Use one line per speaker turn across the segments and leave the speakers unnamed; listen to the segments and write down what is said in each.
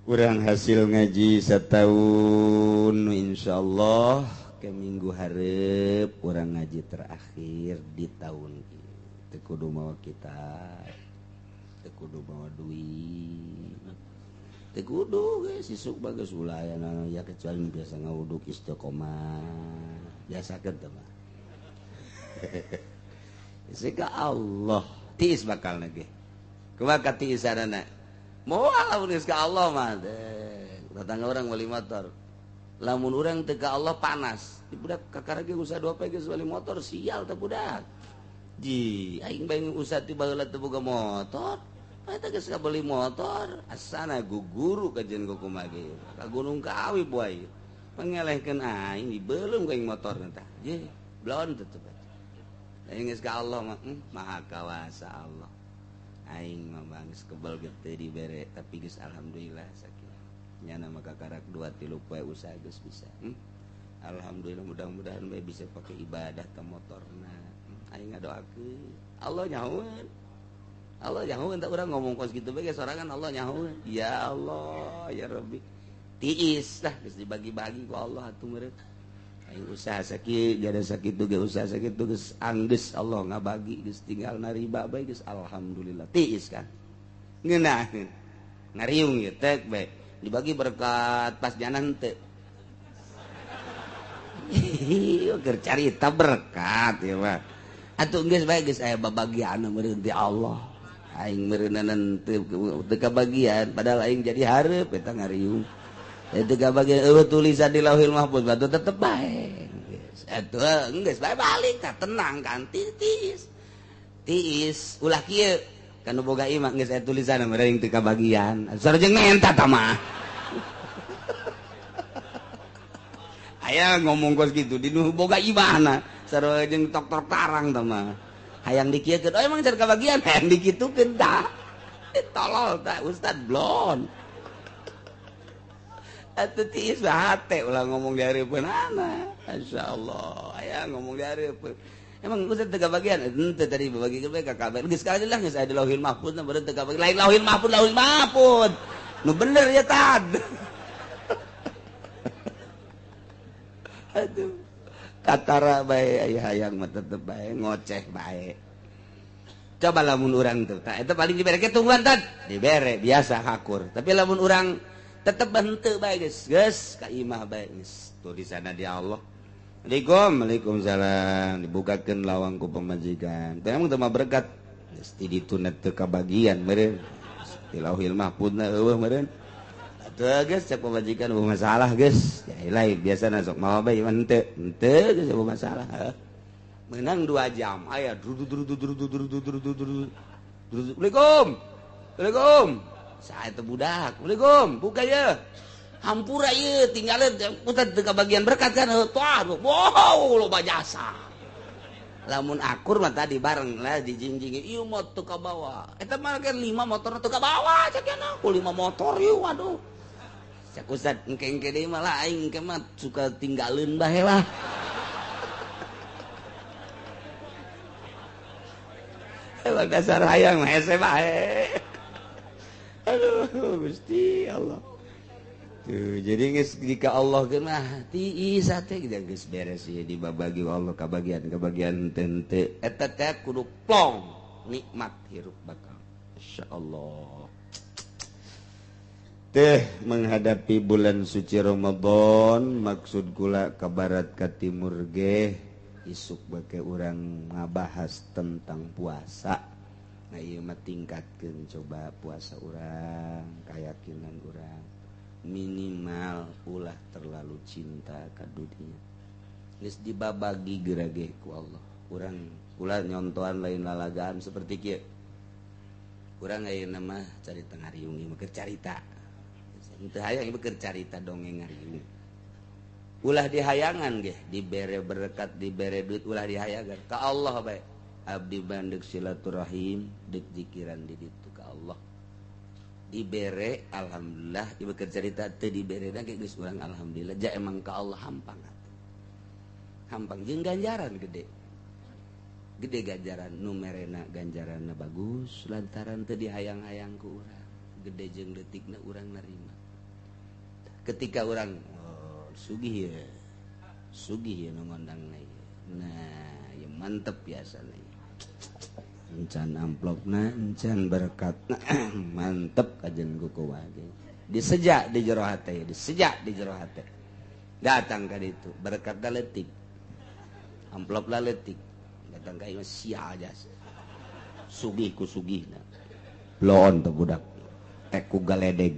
Kurang hasil ngaji setahun insyaallah ke minggu hareup urang ngaji terakhir di tahun ieu. Teu kudu mawa kitab, teu kudu mawa duit, teu kudu geus isuk bagus ulah ya kecuali biasa ngawuduk istiqomah biasakeun teh mah. Sika Allah tiis bakal ge. Kumaha tiisanana? Moal lamun geus ka Allah mah tetangga urang meuli motor. Lamun urang teu ka Allah panas. Di budak kakara ge usaha 2 poe geus meuli motor sial teh budak. Ji, aing bae usaha ti baheula teu boga motor. Eta geus kabeli motor, asana guguru kajen kumaha ge. Ka Gunung Kawi boy. Pangelehkeun aing dibeuleum ku aing motor tah. Ji, blon tetep. Aing geus ka Allah mah, maha kawasa Allah. Aing mah bangis kebel gede dibere tapi geus alhamdulillah sakieu. Nyana mah kakarak 2 3 poe usaha geus bisa. Alhamdulillah mudah-mudahan bae bisa pake ibadah ka motorna. Aing ngadoakeun Allah nyahoeun. Allah nyahoeun tah urang ngomong kos kitu bae sorangan Allah nyahoeun. Ya Allah, ya Rabbi. Tiis lah geus dibagi-bagi ku Allah atuh meureun. Aing usaha sakieu jada sakitu ge usaha sakitu geus anggeus Allah ngabagi geus tinggal nariba bae geus alhamdulillah tiis kan ngeunaheun ngariung ieu tek bae dibagi berkat pas jana henteu keur carita berkat ieu mah atuh geus bae geus aya babagian meureun ti Allah aing meureunna teu kabagian padahal aing jadi hareup eta ngariung. Itu gak bagian tulisan di Lauhil Mahfuz batu tetep bae. Atuh geus bae balik tah tenang kan tiis. Tiis ulah kieu kan nu boga imah geus aya tulisan meureun teu kabagian. Sareng menta tah mah. Aya ngomong kos kitu di nu boga imahna sareng jeung tok-tok tarang tah mah. Hayang dikieukeun oh emang car kabagian hayang dikitukeun tah. Tolol tah ustad blon. Atuh tiis hate ulah ngomong di hareupeun ana. Masyaallah, aya ngomong di hareupeun. Emang ustaz teu kabagian? Henteu tadi babagi bae ka kabar. Geus sekali lah geus aya di Lauhil Mahfuz mah teu kabagian. Lain Lauhil Mahfuz, Lauhil Mahfuz. Nu bener ya tad. Aduh. Katara bae aya hayang mah tetep bae ngoceh bae. Coba lamun urang teh, tah eta paling dibere ke tungguan tad. Dibere biasa hakur. Tapi lamun urang tetep henteu bae geus, geus ka imah bae geus tulisanna di Allah. Assalamualaikum, waalaikumsalam. Dibukakeun lawang ku pamajikan. Teh emang teu mah berkat. Geus ti dituna teu kabagian meureun. Di Lauhil Mahfuzna eueuh meureun. Atuh geus cek pamajikan eueuh masalah geus. Ya lain biasana sok mawa bae mah henteu. Henteu geus eueuh masalah. Menang 2 jam aya dru dru dru dru dru dru dru dru dru. Assalamualaikum. Assalamualaikum. Saya teh budak. Assalamualaikum. Buka ye. Hampura ye tinggalin putar teu kabagian berkat kan. Tuah, wow, loba jasa. Lamun akur mah tadi bareng lah dijingjing. Ieu mah teu kabawa. Eta mah kan 5 motor teu kabawa cek nya. Ku 5 motor ieu waduh. Cek ustad engke-engke deui mah lah aing engke mah suka tinggalin bae lah. Emang dasar hayang mah hese bae. Aduh, Gusti Allah. Tuh, jadi geus jika Allah mah tiis teh geus beres ieu dibabagi Allah kabagian-kabagian teu eta teh kudu plong nikmat hirup bakal. Insyaallah. Teh menghadapi bulan suci Ramadan maksud kula ka barat ka timur ge isuk bake urang ngabahas tentang puasa. Nah ieu mah tingkatkeun coba puasa urang, keyakinan urang. Minimal ulah terlalu cinta ka dunia. Geus dibabagi geura ge ku Allah. Urang ulah nyontohan lain lalagaan seperti kieu. Urang ayeuna mah carita ngariung ieu mah keur carita. Henteu hayang ieu keur carita dongeng ngariung. Ulah dihayangan ge, dibere berkat, dibere duit ulah dihayangan ka Allah bae. Abdi bandek silaturahim, dek zikiran di ditu ka Allah. Dibere alhamdulillah, ieu keur carita teu dibere ge geus urang alhamdulillah. Ja emang ka Allah hampang atuh. Hampang jeung ganjaran gede. Gede ganjaran nu merena ganjaranna bagus lantaran teu dihayang-hayang ku urang. Gede jeung leutikna urang narima. Ketika urang oh, sugih ya. Sugih ya nu ngondangna ieu. Nah, ya mantep biasana. Encan amplopna, encan berkatna, mantep kajen ku kumaha ge. Disejak di jero hate, disejak di jero hate. Datang ka ditu, berkatna leutik. Amplopna leutik. Datang ka ieu sia aja. Sugih ku sugihna. Bloon teh budak. Tek ku galedeg.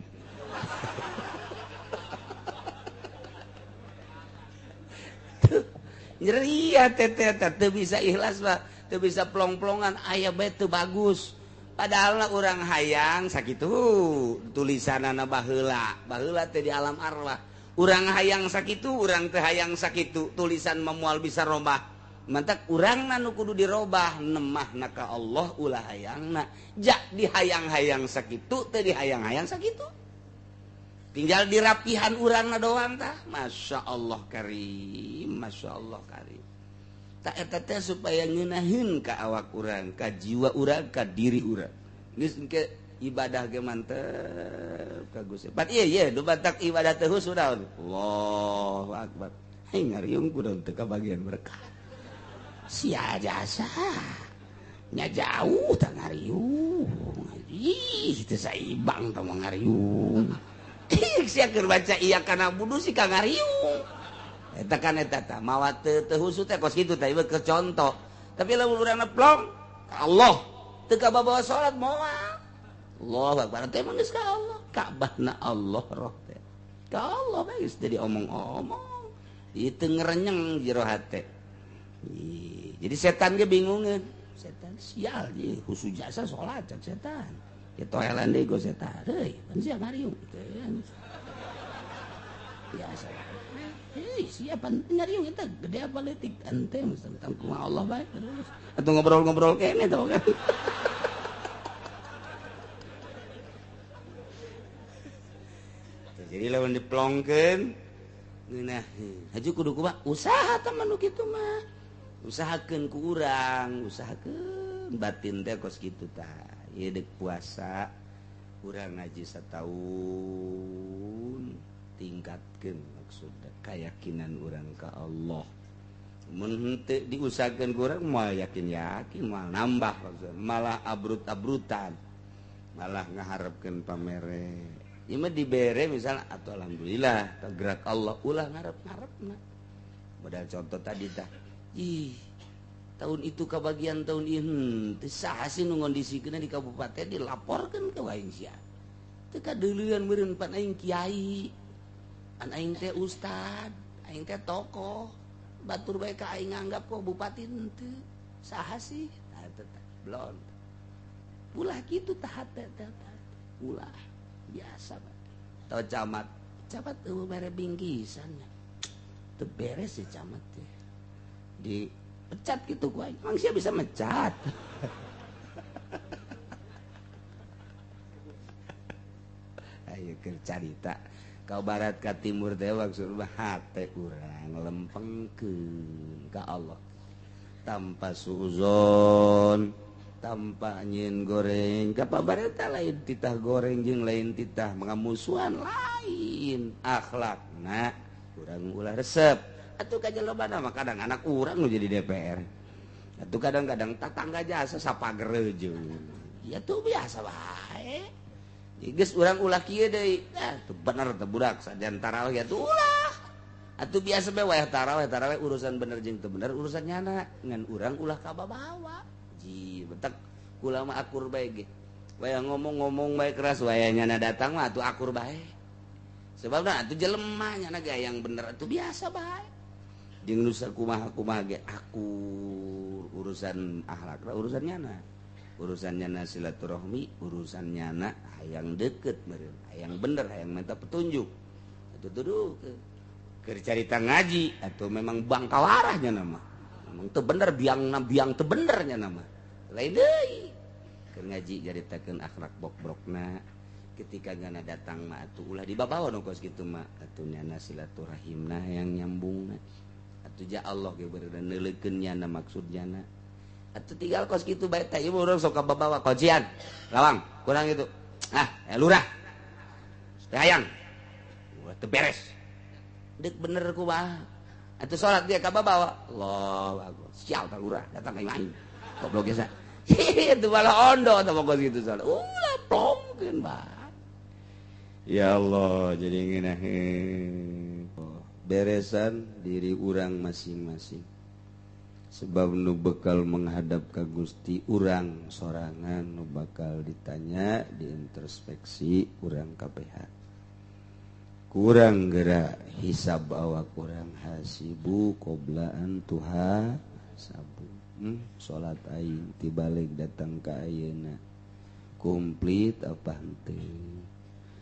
Nyeri hate teh teu bisa ikhlas mah. Teu bisa plong-plongan aya bae teu bagus. Padahal urang hayang sakitu tulisanana baheula. Baheula teh di alam arwah. Urang hayang sakitu, urang teu hayang sakitu, tulisan mah moal bisa robah. Mantak urangna nu kudu dirobah, nemahna ka Allah ulah hayangna. Jak dihayang-hayang sakitu teu dihayang-hayang sakitu. Tinggal dirapihan urangna doang tah. Masya Allah karim, Masya Allah karim. Tak eta teh supaya ngeunaheun ka awak urang, ka jiwa urang, ka diri urang. Geus engke ibadah ge mantep ka Gusti. Pat ieu ye nu batak ibadah teh sudah. Allahu akbar. Hei ngariung kudu teu kabagian berkah. Sia jasa. Nya jauh tah ngariung. Ih teu saibang tah ngariung. Ih sia keur baca iya kana budu si ka ngariung. Eta kan eta tah mawa teu husu teh kos kitu tah ieu ke contoh. Tapi lamun urangna plong ka Allah teu kababawa salat moal. Allahu akbar teh mah geus ka Allah. Ka'bahna Allah roh teh. Ka Allah bae geus teu diomong-omong. Ieu teu ngerenyeng jero hate. Jadi setan ge bingungeun. Setan sial ye husu jasa salat setan. Ye toelan deui go setan. Heuy, pan sia ngariung. Biasa. Hei, siapa ngariung eta gede apa leutik ente tentang kumaha Allah bae terus. Atau ngobrol-ngobrol kene tau kan. Jadi lamun diplongkeun ngeunah haju kudu kumaha usaha tah mah nu kitu mah. Usahakeun ku urang, usahakeun batin teh kos kitu tah. Ieu deuk puasa urang ngaji sataun tingkatkeun maksudna keyakinan urang ka Allah. Mun henteu diusahakeun ku urang moal yakin-yakin, moal nambah maksudna, malah abrut-abrutan, malah ngaharepkeun pamere. Ieu mah dibere misalnya atau alhamdulillah gerak Allah ulah ngarep-ngarepna. Modal contoh tadi tah. Ih, tahun itu kabagian tahun ieu teu saha sih nu ngondisikeunna di kabupaten dilaporkeun ka aing sia. Teu kadeuleuan meureun pan aing kiai. An aing teh ustad, aing teh tokoh, batur bae ka aing nganggap kok bupati henteu. Saha sih? Tah teh blon. Ulah kitu tah hate teh. Ulah biasa bae. Tau camat, camat eueuh mere bingkisan. Teu beres si camat teh. Dipecat gitu ku aing. Emang sia bisa mecat. Ayo keur carita. Kau barat ka timur teh maksud mah hate urang lempengkeun ka Allah tanpa suuzon, tanpa nyieun goreng. Ka pabareta lain titah goreng jeung lain titah ngamusuhan lain akhlakna urang ulah resep. Atuh ka jelema mah kadang anak urang nu jadi DPR. Atuh kadang-kadang tatangga jasa sapagerejeun. Ya tuh biasa bae. Geus urang ulah kieu deui. Nah, teu bener teu budak sajan tarawih atuh ulah. Atuh biasa bae wayah tarawih, tarawih urusan bener jeung teu bener urusan nyana. Ngan urang ulah kababawa. Ji, betek kula mah akur bae ge. Wayah ngomong-ngomong bae keras wayah nyana datang mah atuh akur bae. Sebabna atuh jelema nyana ge yang bener atuh biasa bae. Jeung nu sakumaha-kumaha ge akur urusan akhlakna urusan nyana. Urusan nyana silaturahmi, urusan nyana hayang deket meureun, hayang bener, hayang minta petunjuk. Atuh tuduh keur carita ngaji atau memang bangkawarah nyana mah. Memang teu bener biangna biang teu bener nyana mah. Lain deui. Keur ngaji caritakeun akhlak bok-brokna. Ketika nyana datang mah atuh ulah dibabawa nu kos kitu mah. Atuh nyana silaturahimna hayang nyambungna. Atuh ja Allah ge beureuh neuleukeun nyana maksud nyana. Atau tinggal kos gitu baik tak ibu orang sok bawa kajian lawang kurang itu Ah, lurah. Teu hayang. Teu beres. Deuk bener kumaha? Atuh salat dia ka babawa. Allahu akbar. Sial ka lurah datang ka aing. Goblok geus. Itu malah ondo atau pokok gitu salat. Ulah plongkeun bae. Ya Allah, jadi ngeunaheun. Beresan diri urang masing-masing. Sebab nu bekal menghadap ka Gusti urang sorangan, nu bakal ditanya, diintrospeksi urang KPH. Kurang gerak hisab awak kurang hasibu qoblaan tuha sabu. Salat aing tibalik datang ka ayeuna. Komplit apa henteu?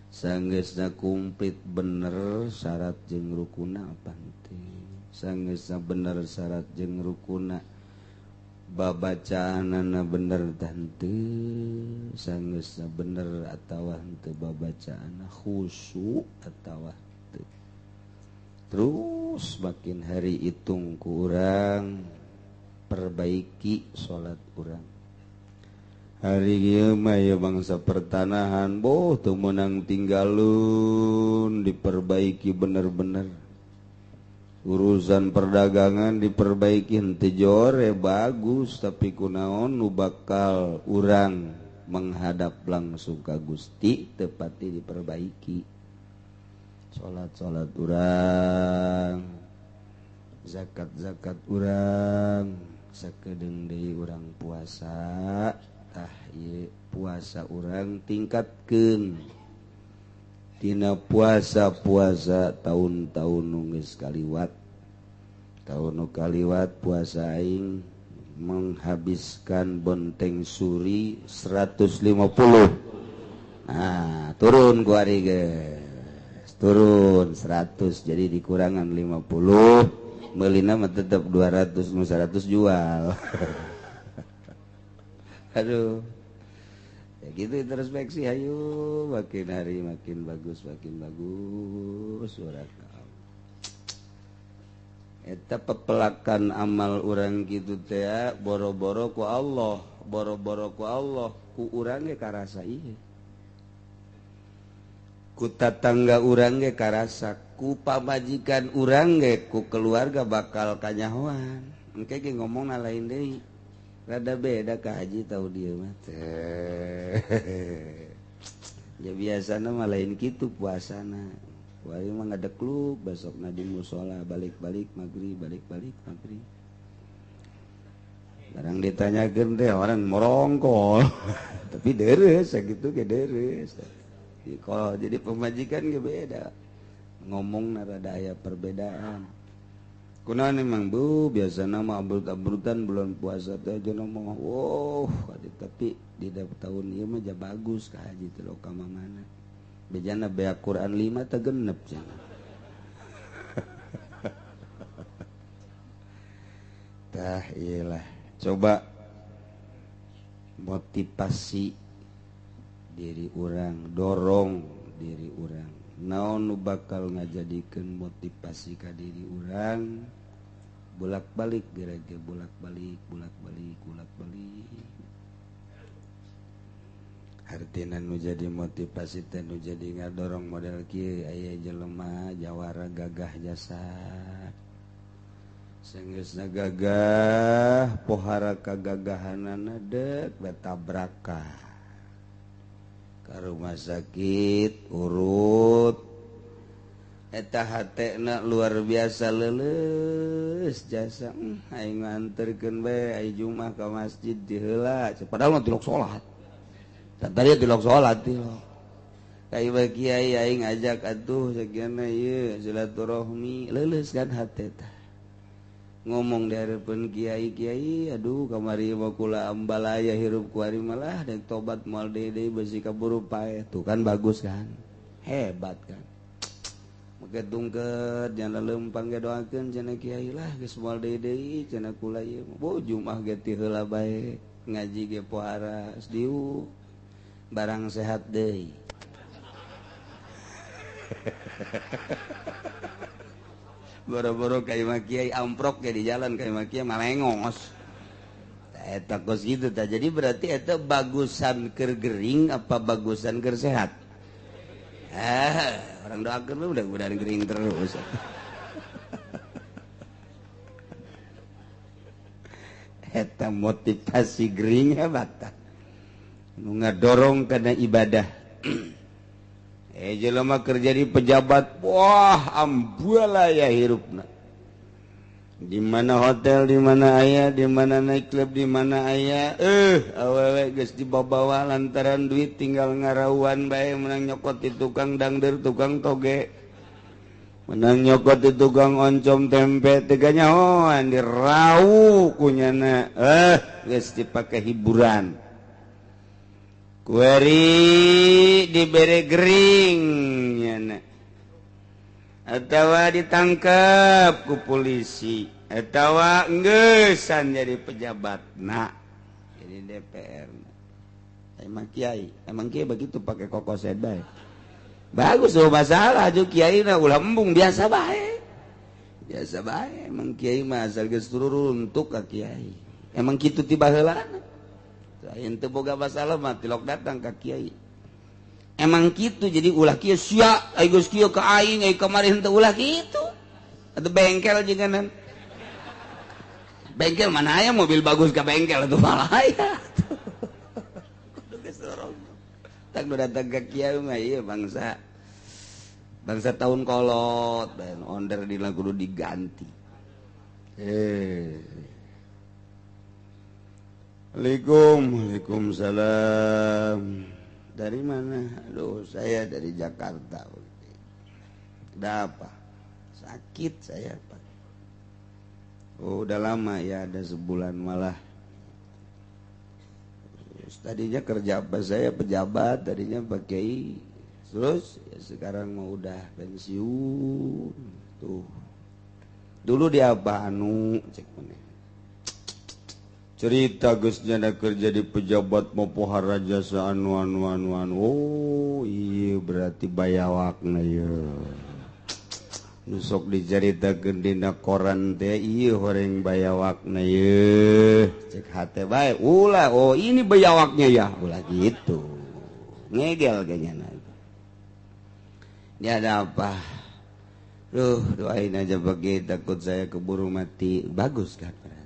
Sanggeusna komplit bener syarat jeung rukuna apa henteu? Sanggeusna bener syarat jeung rukuna babacaanana bener tah henteu? Sanggeusna bener atawa henteu babacaanna khusyuk atawa henteu? Terus makin hari hitung ku urang, perbaiki salat urang. Hari ieu mah ya bangsa pertanahan boh teu meunang tinggalun diperbaiki bener-bener. Urusan perdagangan diperbaiki henteu jore bagus, tapi kunaon nu bakal urang menghadap langsung ka Gusti teu pati diperbaiki. Salat-salat urang, zakat-zakat urang, sakedeung deui urang puasa. Tah ieu puasa urang tingkatkeun tina puasa-puasa tahun-tahun nu geus kaliwat. Tahun nu kaliwat puasa aing menghabiskan bonteng suri 150. Nah, turun ku ari geus. Turun 100 jadi dikurangan 50, meulina mah tetep 200, nu 100 jual. Aduh. Ya gitu introspeksi, ayo makin hari makin bagus urang. Eta pepelakan amal urang kitu teh boro-boro ku Allah, boro-boro ku Allah, ku urang ge karasa ieu. Ku tatangga urang ge karasa, ku pamajikan urang ge, ku keluarga bakal kanyahoan. Engke ge ngomongna lain deui. Rada beda ka haji tau dia mah teh. Ya biasana mah lain kitu puasana. Kuari mah ngadekluk besokna di musola balik-balik maghrib, balik-balik maghrib. Barang ditanyakeun teh orang morongkol. Tapi deres sakitu ge deres. Kalau jadi pemajikan ge beda. Ngomongna rada aya perbedaan. Kunaon emang bu biasana mah abrut-abrutan bulan puasa teh aja ngomong wow, tapi di tahun ieu mah ja bagus ka haji teh ka mana. Bejana beak Quran 5 teh genep cenah. Tah iyalah coba motivasi diri urang, dorong diri urang. Naon nu bakal ngajadikeun motivasi ka diri urang? Bolak-balik gerege bolak-balik bolak-balik bolak-balik. Artina nu jadi motivasi teh nu jadi ngadorong model kieu aya jelema jawara gagah jasa. Sanggeusna gagah pohara kagagahanana deuk betabrakan. Ka rumah sakit urut eta hatena luar biasa leuleus jasa. Aing nganterkeun bae ai Jumat ka masjid diheula padahal mah tilok salat. Tadi tilok salat tilok. Ka ieu kiai aing ajak atuh sakiana ieu silaturahmi leuleus kan hate tah. Ngomong di hareupeun kiai-kiai aduh kamari mah kula ambalaya hirup ku ari malah dek tobat moal deui besi kaburu paeh. Tuh kan bagus kan? Hebat kan? Make tungket jangan lempang ge doakeun cenah kiai lah geus moal deui cenah kula ieu. Bu Jumat ge ti heula bae ngaji ge pohara diu barang sehat deui. Boro-boro ka imah kiai amprok ge di jalan ka imah kiai malengos. Eta kos gitu tah. Jadi berarti eta bagusan keur gering apa bagusan keur sehat? Orang doakeun mah mudah-mudahan gering terus. Eta motivasi gering hebat tah. Nu ngadorong kana ibadah. Jelema kerja di pejabat, wah ambuala ya hirupna. Di mana hotel, di mana aya, di mana night club, di mana aya. Awewe geus dibabawa lantaran duit tinggal ngarauan bae, menang nyokot di tukang dangder, tukang toge. Menang nyokot di tukang oncom tempe, teu nyahoan dirau kunyana. Geus dipake hiburan. Kueri dibere gering nyana. Atawa ditangkap ku polisi, atawa enggesan jadi pejabat nah, jadi DPR. Emang kiai, emang kiai begitu pakai kokoset bae. Bagus oh masalah ju kiai na ulah embung biasa bae. Biasa bae emang kiai mah asal geus turuntuk ka kiai. Emang kitu ti baheulana. Lain teu boga masalah mah tilok datang ka kiai. Emang kitu jadi ulah kieu sia ai geus kieu ka aing ai kamari henteu ulah kitu. Atuh bengkel jeung bengkel mana aya mobil bagus ka bengkel atuh malah aya. Kudu geus dorong. Tak nu datang ka kiai mah ieu bangsa bangsa tahun kolot dan onder dina kudu diganti. Assalamualaikum. Waalaikumsalam. Dari mana? Aduh, saya dari Jakarta. Ada apa? Sakit saya, Pak. Oh, udah lama ya, ada sebulan malah. Terus, tadinya kerja apa saya pejabat, tadinya pakai. Terus ya sekarang mau udah pensiun. Tuh. Dulu dia apa anu cek mana? Cerita geus nyana kerja di pejabat mopohara jasa anu anu anu anu. Oh iya berarti bayawakna ieu. Nu sok dicaritakeun dina koran teh ieu horeng bayawakna ieu. Cek hate bae ulah oh ini bayawaknya ya ulah gitu. Ngegel kayaknya. Ini ada apa? Duh, doain aja bagi takut saya keburu mati. Bagus kan berarti.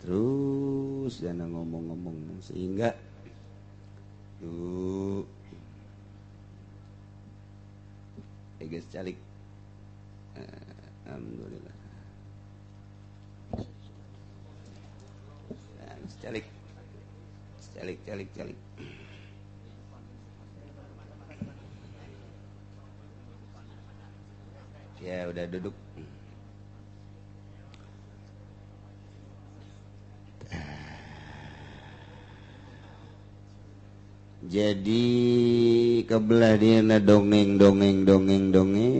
Terus jangan ngomong-ngomong sehingga tuh guys calik. Alhamdulillah. Calik. Calik calik calik. Ya udah duduk. Jadi kebelah dia na dongeng dongeng dongeng dongeng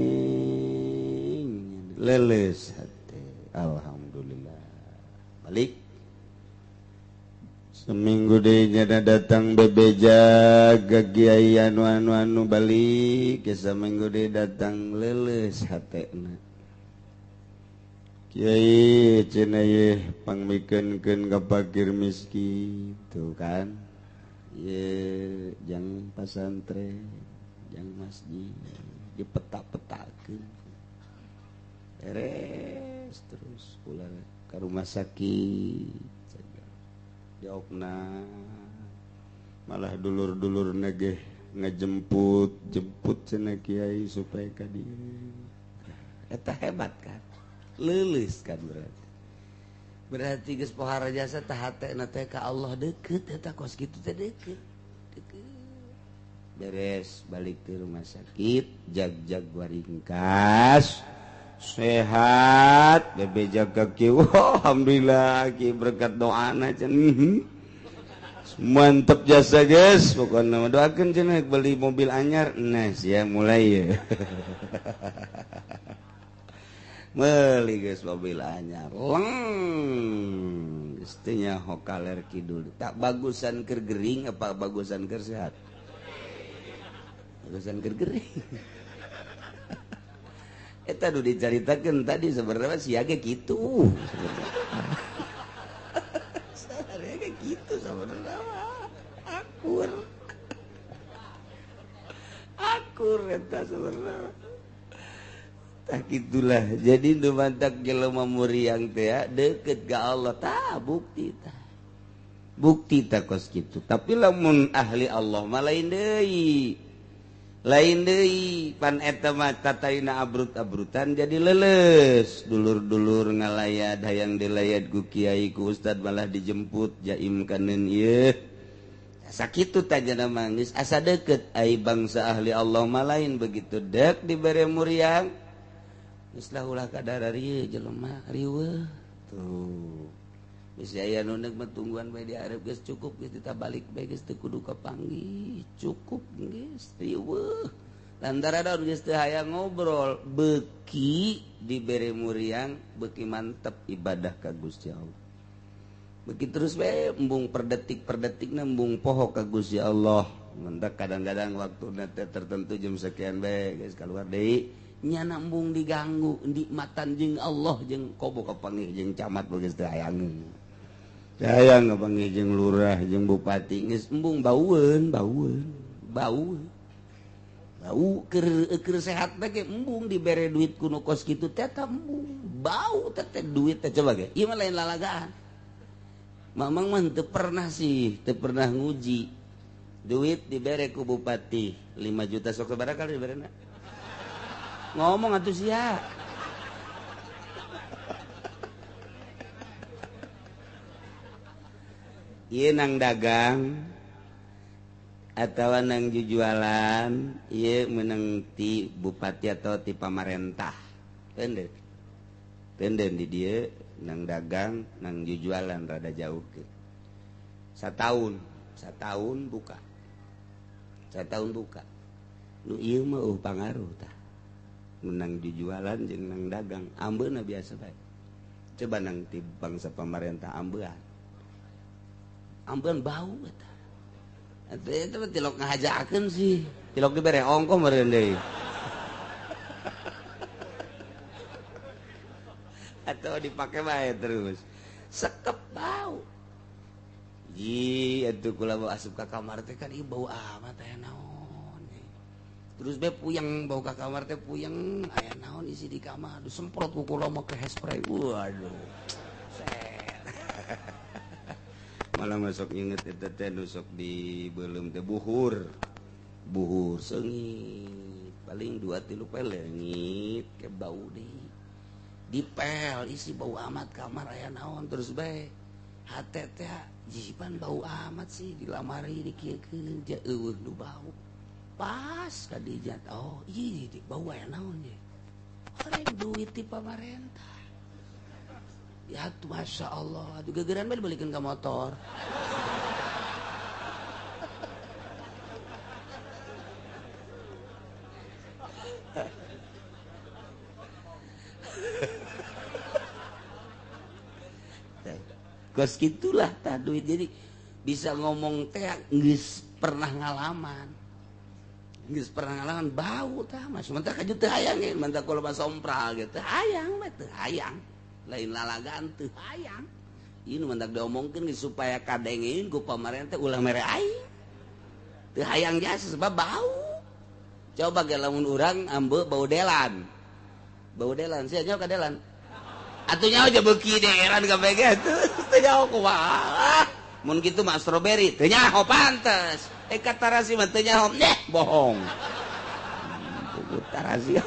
leles hati. Alhamdulillah. Balik seminggu deh nyana datang bebeja ke kiai anu anu anu balik ke seminggu deh datang leles hatena. Kiai cenah ye pangmikeunkeun ka fakir miskin tuh kan. Ye jang pasantren, jang masjid dipetak-petakeun. Beres terus pulang ke rumah sakit. Diokna malah dulur-dulur nageh ngejemput jemput cenah kiai supaya ka dieu. Eta hebat kan, leuleus kan berarti. Berarti geus pohara jasa tah hatena teh ka Allah deukeut eta kos kitu teh deukeut. Deukeut. Beres balik ke rumah sakit, jag-jag waringkas. Sehat bebeja kaki, wah alhamdulillah ki berkat doana cenah. Mantep jasa guys, pokoknya doakeun cenah beli mobil anyar, nah sia mulai ya. Beli guys mobil anyar, leng geus teh nyaho kaler kidul. Tak bagusan keur gering apa bagusan keur sehat? Bagusan keur gering. Eta nu dicaritakeun tadi sebenarnya sia ge kitu. Sebenarnya ge Kitu sabenerna akur. Akur eta sabenerna. Tah kitulah. Jadi nu mantak jelema muriang teh deket ka Allah tah bukti tah. Bukti tah kos kitu. Tapi lamun ahli Allah mah lain deui. Lain deui pan eta mah tataina abrut-abrutan jadi leuleus. Dulur-dulur ngalayad hayang dilayad ku kiai ku ustad malah dijemput jaim kaneun ieu. Sakitu tajana mangis asa deket ai bangsa ahli Allah mah lain begitu dek dibere muriang. Geus lah ulah kadar rieu jelema riweuh tuh. Geus aya nu neuk mah tungguan bae di arep geus cukup geus ditabalik bae geus teu kudu kapanggih cukup geus riweuh. Lantaran daun geus teu hayang ngobrol beuki dibere muriang beuki mantep ibadah ka Gusti Allah. Beuki terus bae embung per detik per detikna embung poho ka Gusti Allah. Mendak kadang-kadang waktuna teh tertentu jam sekian bae geus kaluar deui. Nyana embung diganggu nikmatan jeung Allah jeung kobo kapanggih jeung camat geus teu hayangeun. Teu hayang kapanggih jeung lurah jeung bupati geus embung baueun baueun bau. Bau keur sehat bae ge embung dibere duit ku nu kos kitu teh tah embung bau teh teh duit teh coba ge. Ieu mah lain lalagaan. Mamang mah teu pernah sih, teu pernah nguji. Duit dibere ku bupati 5 juta sok sabaraha kali diberena? Ngomong atuh sia. Ieu nang dagang atawa nang jujualan, ieu meunang ti bupati atau ti pamarentah. Tenden. Tenden di dieu nang dagang, nang jujualan rada jauh ke. Sataun, sataun buka. Sataun buka. Nu ieu mah eueuh pangaruh tah. Menang jujualan jeung nang dagang ambeuna biasa bae. Coba nang ti bangsa pamarentah ambean. Ambean bau eta. Eta eta mah tilok ngahajakeun sih. Tilok dibere ongkoh meureun deui. Atau dipake bae terus. Sekep bau. Ji atuh kula bau asup ka kamar teh kan ieu bau amat aya naon. Terus be puyeng bau ka kamar teh puyeng aya naon isi di kamar disemprot ku kula make hairspray. Waduh. Set. Malah masuk nginget eta teh nu sok dibeuleum teh buhur. Buhur seungit paling 2 3 pel leungit ke bau deui. Dipel isi bau amat kamar aya naon terus bae hate teh jipan bau amat sih dilamari dikieukeun ja eueuh nu bau. Pas kadijat oh iya di bau aya naon ye horeng duit ti pamarentah ya tuh masya Allah aduh gegeran bae dibalikeun ka motor. Kos gitulah tah duit jadi bisa ngomong teh geus pernah ngalaman. Geus pernah ngalaman bau tah mah sementara kaju teu hayang ge mantap kalau mah sompral ge teu hayang bae teu hayang lain lalagaan teu hayang ieu nu mantak diomongkeun geus supaya kadengeun ku pamarentah ulah mere aing teu hayang jasa sebab bau. Coba ge lamun urang ambe bau delan sia nyaho ka delan atuh nyaho je beuki delan kabeh ge teu nyaho kumaha mun kitu mah strawberry teu nyaho pantes. Katarasi mah teu nyaho neh bohong. Tarasi.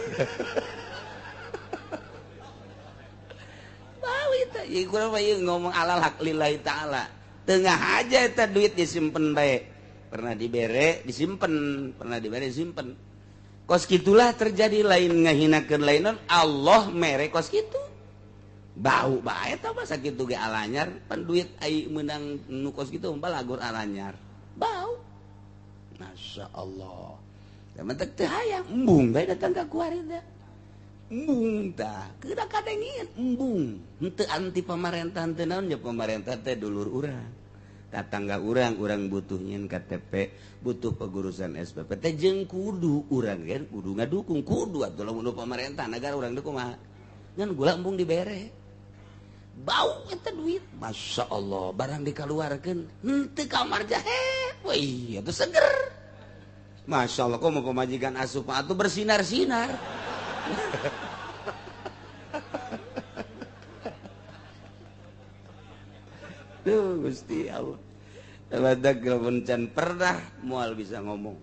Bau eta ieu kurang mah ieu ngomong alal hak lillahi taala. Tengah aja eta duit disimpen bae. Pernah dibere disimpen, pernah dibere disimpen. Kos kitulah terjadi lain ngahinakeun lain Allah mere kos kitu. Bau bae eta mah sakitu ge alanyar, pan duit ai meunang nu kos kitu balagur alanyar. Bau. Masya Allah. Mentek teu hayang embung bae datang ka kuari teh. Embung tah, kedah kadengin embung. Henteu anti pamarentah teu naon nya pamarentah teh dulur urang. Tatangga urang, urang butuh nyeun KTP, butuh pegurusan SPP teh jeung kudu urang ge kudu ngadukung kudu atuh lamun pamarentah nagara urang teh kumaha. Ngan gula embung dibere. Bau eta duit. Masya Allah, barang dikaluarkeun henteu kamar jahe. Wih, itu seger. Masya Allah, kok mau pemajikan asup atuh bersinar-sinar. Duh, Gusti Allah. Badak lamun can pernah moal bisa ngomong.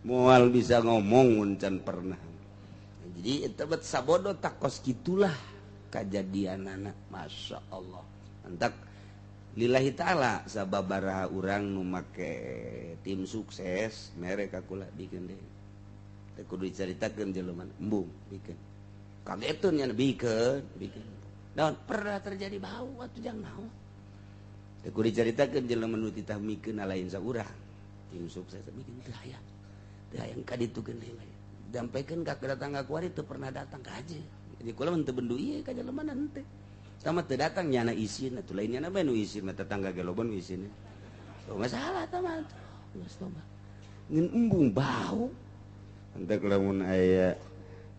Moal bisa ngomong mun can pernah. Jadi eta bet sabodo takos gitulah kajadianana. Masya Allah. Antak lillahi ta'ala sababaraha urang nu make tim sukses mere ka kula bikin deui. Teu kudu dicaritakeun jelema embung bikin. Kagetun nya bikin, bikin. Naon pernah terjadi bau atuh jang naon. Teu kudu dicaritakeun jelema nu titah mikeun lain saurang. Tim sukses bikin teu aya. Teu hayang ka ditukeun deui. Dampikeun ka tetangga kuari teu pernah datang ka aja. Jadi kula mun teu bendu ieu ka jelema henteu. Sama teu datang nyana isin atuh lain nyana bae nu isin mah tetangga ge loba nu isin. Oh masalah tah mah. Geus loba. Ngeun embung bau. Entek lamun aya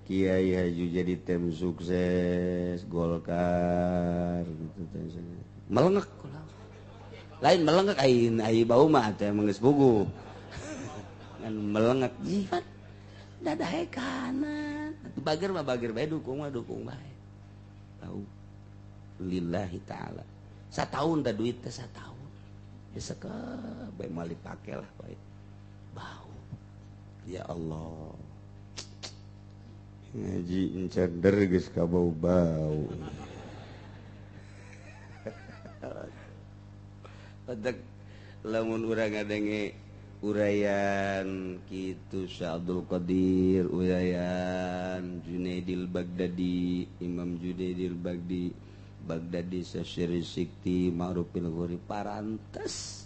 kiai haju jadi tim sukses Golkar gitu teh. Melengek kula. Lain melengek ai bau mah teh emang geus puguh. Ngan melengek jimat dadahe kanan. Atuh bager mah bager bae dukung mah dukung bae. Bau. Lillahi ta'ala. Sataun dah duit teh sataun. Bisa ke bae moal dipake lah bae. Bau. Ya Allah. Ngaji encender geus ka bau-bau. Badak lamun urang ngadenge uraian kitu Syekh Abdul Qadir, uraian Junaidil Baghdadi, Imam Junaidil Baghdadi Syekh Sikti Ma'rufil Ghuri parantes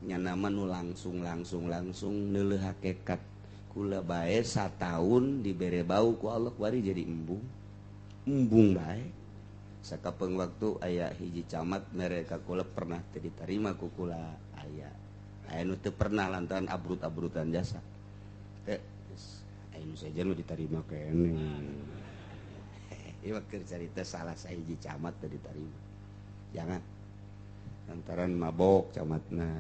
nyana mah nu langsung neuleuh hakikat kula bae sataun dibere bau ku Allah wari jadi embung embung bae sakapeung waktu aya hiji camat mere ka kula pernah teu ditarima ku kula aya aya nu teu pernah lantaran abrut-abrutan jasa teh aya nu sejen nu ditarima keneh. Ieu keur carita salah sahiji camat teu ditarima. Jangan. Lantaran mabok camatna.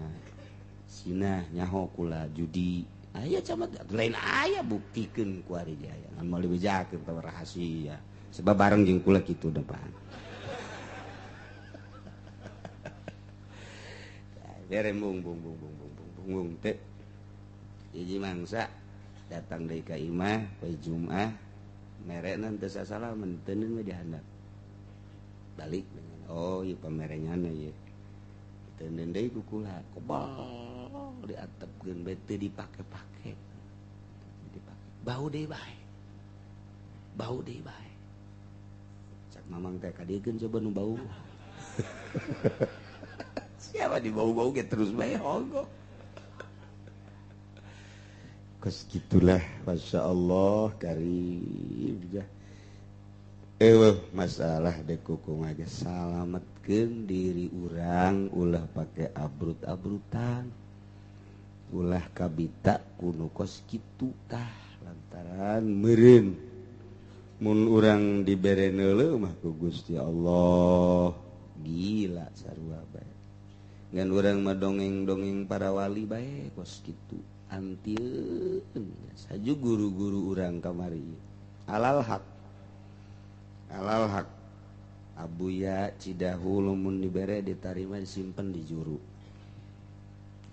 Sinah nyaho kula judi. Aya camat lain aya buktikeun ku ari jaya. Ngan moal dibejakeun teh rahasia. Sebab bareng jeung kula kitu depan. Bere bung bung bung bung bung bung bung teh. Hiji mangsa datang deui ka imah poe Jumaah. Merena teu sasalah menteun we dihandap. Balik oh ieu pamerenyana ieu. Teuneun deui ku kula kobal diatepkeun bae teu dipake-pake. Dipake. Bau deui bae. Bau deui bae. Cak mamang teh kadiekeun coba nu bau. Siapa di bau-bau ge terus bae hogo. Kos gitulah, Masya Allah, karib jah. Masalah dekuku aja salametkeun diri urang, ulah pakai abrut-abrutan, ulah kabita kuno kos kitu tah lantaran meureun. Mun urang dibere neuleuh mah ku Gusti Allah, gila sarua bae. Ngan urang mah dongeng-dongeng para wali bae kos kitu. Antieun saju guru-guru urang kamari alal hak Abuya Cidahu lamun dibere ditarima disimpen di juru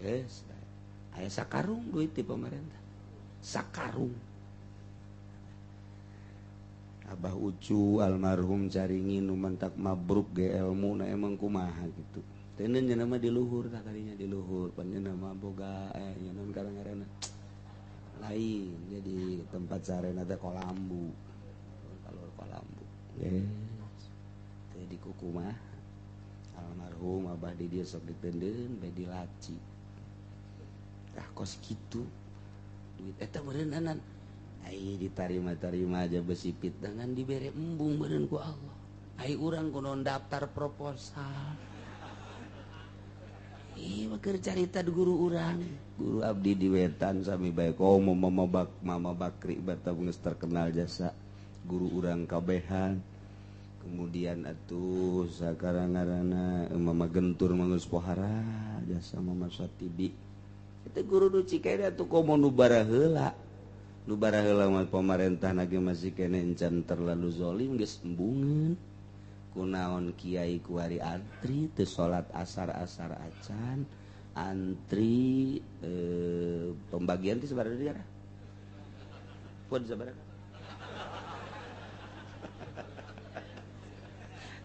aya sakarung duit di pemerintah sakarung Abah Ucu almarhum caringin nu mantak mabruk ge elmu na emang kumaha gitu. Tenen nya nama di luhur tah kadinya di luhur pan nya nama boga nya naon karang-karangna lain jadi tempat sarena teh kolambu kalau kolambu yes teh di kukumah almarhum abah di dieu sok ditendeun bae di laci tah kos kitu duit eta meureunnanan ai ditarima-tarima aja besipit dengan dibere embung meureun ku Allah ai urang kunaon daftar proposal. Iya, keur carita guru urang, guru abdi di wetan sami bae komo mama bak mama Bakri bata geus terkenal jasa guru urang kabehan. Kemudian atuh sakarang ngaranna Mama Gentur mah geus pohara jasa Mama Satibi. Itu guru nu Cikaede atuh komo nu baraheula. Nu baraheula mah pamarentah ge masih keneh encan terlalu zolim geus embungeun. Kunaon kiai kuari antri teu salat asar-asar acan antri pembagian teh sabaraha daerah? Pun sabaraha?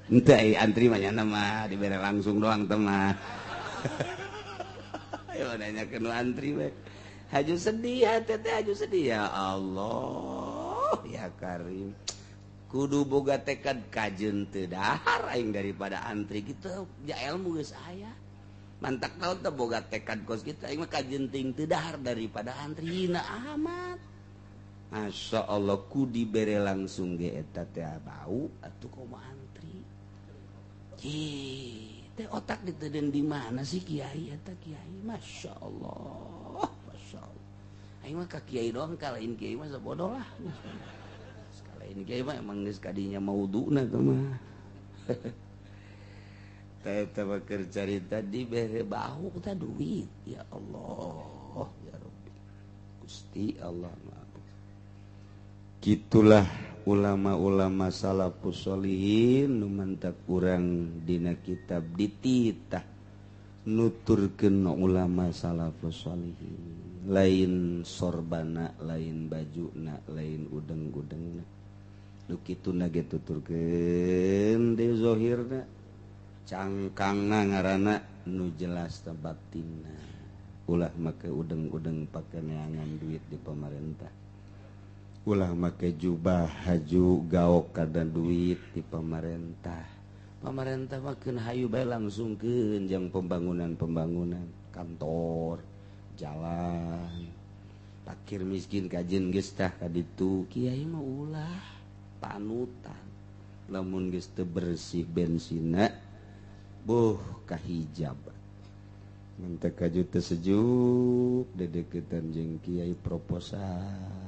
Entah, antri mah nyana mah dibere langsung doang teh mah. Ayo nanya ke nu antri we. Haju sedih hate teh haju sedih ya Allah ya Karim. Kudu boga tekad kajeun teu dahar aing daripada antri kitu ja ilmu geus aya. Mantak naon teh boga tekad kos kitu aing mah kajeun ting teu dahar daripada antri hina amat. Masya Allah ku dibere langsung ge eta teh bau atuh kumaha antri. Ih, teh otak diteden di mana sih kiai eta kiai? Masya Allah, Masya Allah. Aing mah ka kiai doang, kalain kiai mah sabodoh lah. Kalain kiai mah emang geus kadinya mauduna teh mah. Teh teh keur carita dibere bahu teh duit. Ya Allah, ya Rabbi. Gusti Allah maaf. Gitulah ulama-ulama salafus sholihin nu mantak urang dina kitab dititah nuturkeun ulama salafus sholihin lain sorbana lain bajuna lain udeng-udengna nu kituna ge tuturkeun deui zahirna cangkangna ngaranna nu jelas teh batinna ulah make udeng-udeng pake neangan duit di pamarentah ulah make jubah haju gaok kada duit di pamarentah. Pamarentah mah keun hayu bae langsungkeun jang pembangunan-pembangunan kantor, jalan. Fakir miskin kajeun geus tah ka ditu, kiai mah ulah panutan. Lamun geus teu bersih bensina boh kahijab. Mun teu kaju teu sejuk dedeukeutan jeung kiai proposal.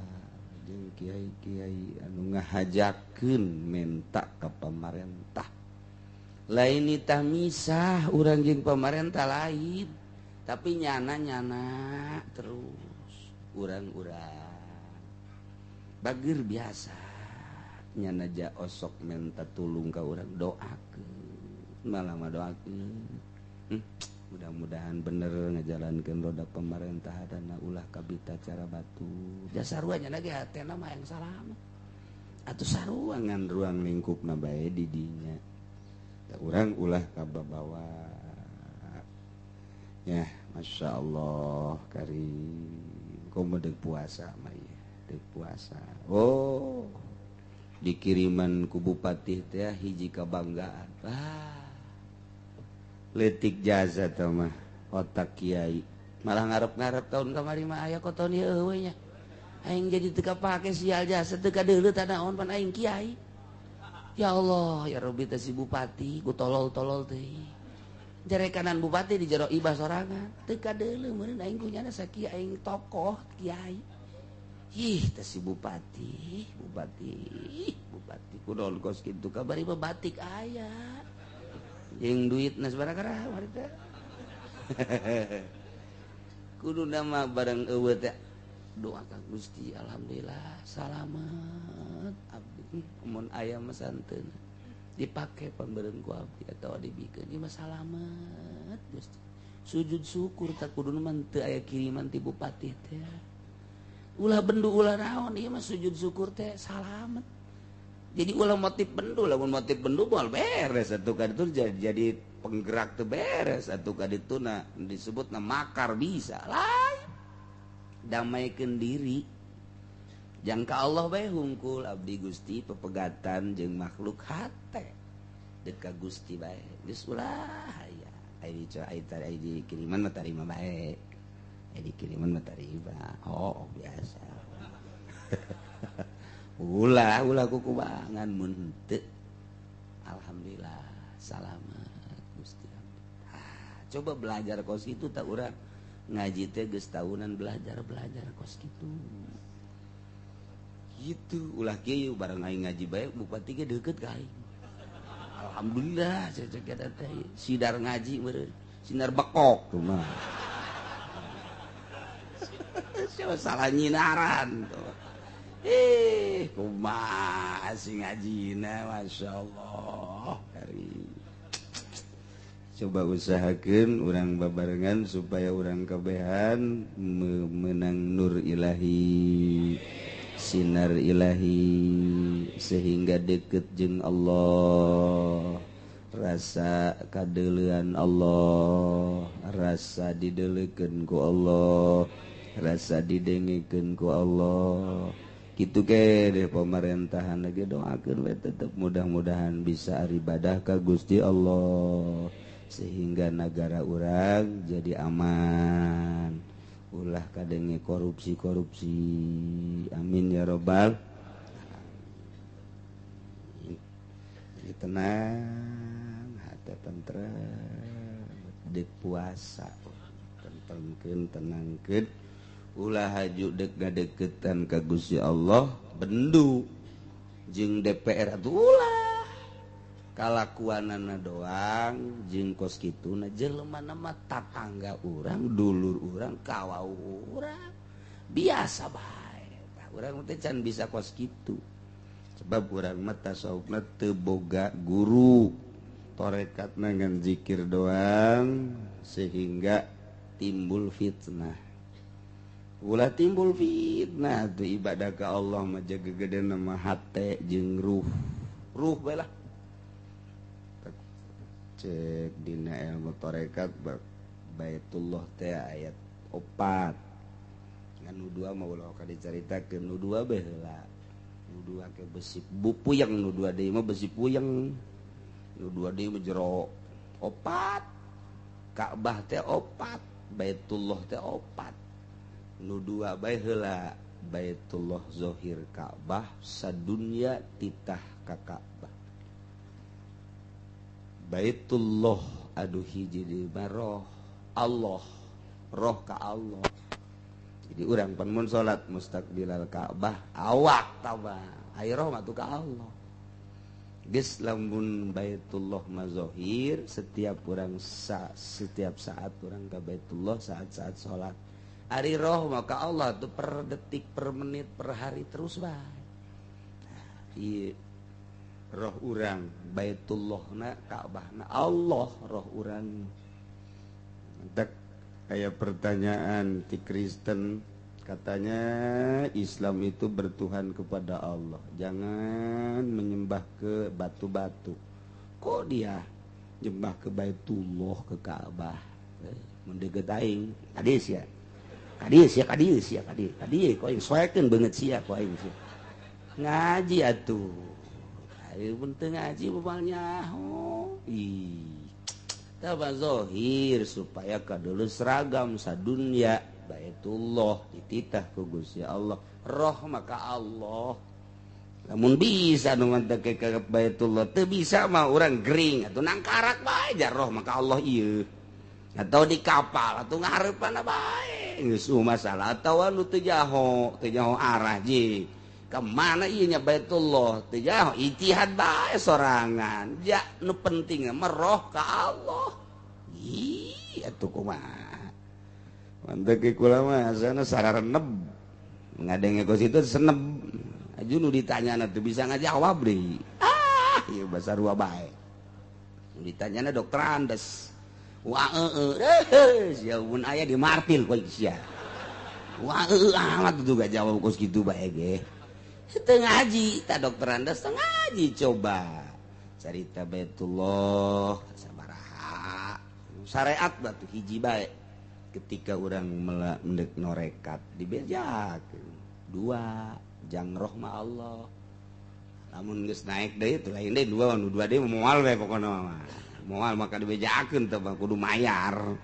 Kiai-kiai anu ngahajakeun menta ka pamarentah lain itah misah urang jeung pamarentah lain tapi nyana-nyana terus urang-urang bageur biasa nyana ja osok menta tulung ka urang doakeun malah mah doakeun mudah-mudahan bener ngajalankeun roda pemerintah dana ulah kabita cara batu jasa sarua nya ge hatena mah yang salamet atuh sarua ngan ruang lingkupna bae di dinya da urang ulah kababawa ya Masya Allah karim komo deuk puasa mah ieu deuk puasa oh dikiriman ku bupati teh hiji kabanggaan ah letik jasa teh mah otak kiai malah ngarep-ngarep tahun kamari mah aya koton ieu eueuh nya aing jadi teu kapake sial jasa teu kadeuleu tanaon pan aing kiai ya Allah ya Rabbi teh si bupati ku tolol-tolol teh jarekanan bupati di jero ibah sorangan teu kadeuleu meureun aing kunyana sakieu aing tokoh kiai ih teh si bupati bupati bupati kunaon kos kitu kabari mah batik aya jeung duit na sabaraha harita kudu nama barang eueuh teh doa ka Gusti alhamdulillah salamet abdi mun aya mah santeuna dipake pameureun ku abdi atawa dibikeun ieu mah salamet Gusti sujud syukur tak kudu mah teu aya kiriman ti bupati teh ulah bendu ulah naon ieu mah sujud syukur teh salamet. Jadi ulah motif bendu, lamun motif bendu moal beres atuh ka ditu jadi penggerak teu beres atuh ka ditu na disebutna makar bisa lain. Damaikeun diri. Jangka Allah bae hungkul abdi Gusti pepegatan jeung makhluk hate. Deuk ka Gusti bae. Geus ulah aya. Ai ai dikiriman mah tarima bae. Ai dikiriman mah tarima. Oh, biasa. Ulah ulah kukubangan mun henteu. Alhamdulillah salamet Gusti abdi. Ah, coba belajar kos kitu tak urang ngaji teh geus tahunan belajar kos kitu. Gitu ulah kieu bareng aing ngaji bae bupati ge deukeut ka aing. Alhamdulillah cecek eta teh sidar ngaji meureun sinar bekok tuh mah. Siapa salah nyinaran tuh. Kumaha sih ngajina, Masya Allah. Coba usahakan urang babarengan supaya urang kabehan memenang nur ilahi, sinar ilahi, sehingga deket jeung Allah, rasa kadeulean Allah, rasa dideleukeun ku Allah, rasa didengekeun ku Allah. Kitu ke deh pemerintahan lagi doakeun we tetep mudah-mudahan bisa ibadah ka Gusti Allah sehingga negara urang jadi aman, ulah kadenge korupsi-korupsi. Amin ya robbal alamin. Jadi tenang, hati tentrem, dek puasa, tentremkeun, tenangkeun, ulah haju dek ngadeukeutan ka Gusti Allah, bendu jeung DPR atuh ulah. Kalakuanana doang jeung kos kituna jelema mah tatangga urang, dulur urang, kawau urang biasa bae. Tah urang teh can bisa kos kitu. Sebab urang mah tasawufna teu boga guru. Torekatna ngan zikir doang sehingga timbul fitnah. Ulah timbul fitnah tuh ibadah ka Allah mah jaga gedena mah hate jeung ruh. Ruh bae lah. Cek dina ilmu tarekat Baitullah teh ayat 4. Ngan nu 2 mah ulah ka dicaritakeun, nu 2 bae heula. Nu 2 ke besi puyeng, nu 2 deui mah besi puyeng. Nu 2 deui mah jero 4. Ka'bah teh 4, Baitullah teh 4. Nu 2 bae heula, Baitullah zahir Ka'bah sadunya titah ka Ka'bah. Baitullah aduh hiji di roh Allah, roh ka Allah. Jadi urang pan mun salat mustaqbilal Ka'bah awak tabah, ai roh mah tu ka Allah. Geus lamun Baitullah mazahir setiap urang setiap saat urang ka Baitullah saat-saat salat. Ari roh mah ka Allah tu per detik, per menit, per hari terus bae. Nah, ieu roh urang Baitullahna Ka'bahna Allah roh urang. Entek kayak pertanyaan ti Kristen, katanya Islam itu bertuhan kepada Allah, jangan menyembah ke batu-batu. Kok dia nyembah ke Baitullah, ke Ka'bah? Mun deukeut aing, kadieu sia. Kadieu sia, kadieu sia, kadieu. Kadieu ku aing soekeun beungeut sia ku aing sia. Ngaji atuh. Ayo penting ngaji babalnya. Oh, ih. Taba zahir supaya kadulu seragam sadunya Baitullah dititah ku Gusti Allah. Roh maka Allah. Lamun bisa nu mantep ke Baitullah, teu bisa mah urang gering atuh nangkarak bae jar roh maka Allah ieu. Atau di kapal atuh ngahareupan bae. Geus masalah atawa nu teu jaho arah ji. Kemana ieu nya Baitullah teu jaho ijtihad bae sorangan. Ja nu penting mah roh ka Allah. Ih atuh kumaha. Mantep ke kula mah asana sarareneb. Ngadenge ka situ seneb. Aju nu ditanyana teu bisa ngajawab deui. Ah, ieu basa rua bae. Nu ditanyana dokter Andes. Wah heueuh, sia mun aya di martil koe sia. Wah heueuh amat tuh gak jawab kos kitu bae ge. Teu ngaji, ta dokter Andes teu ngaji coba. Carita Baitullah sabaraha. Syariat batu hiji bae. Ketika urang mendek norekat dibejakeun. Dua jang roh ma Allah. Lamun geus naik deui teu lain deui dua nu dua deui moal we pokona mah. Moal maka dibejakeun teh kudu mayar.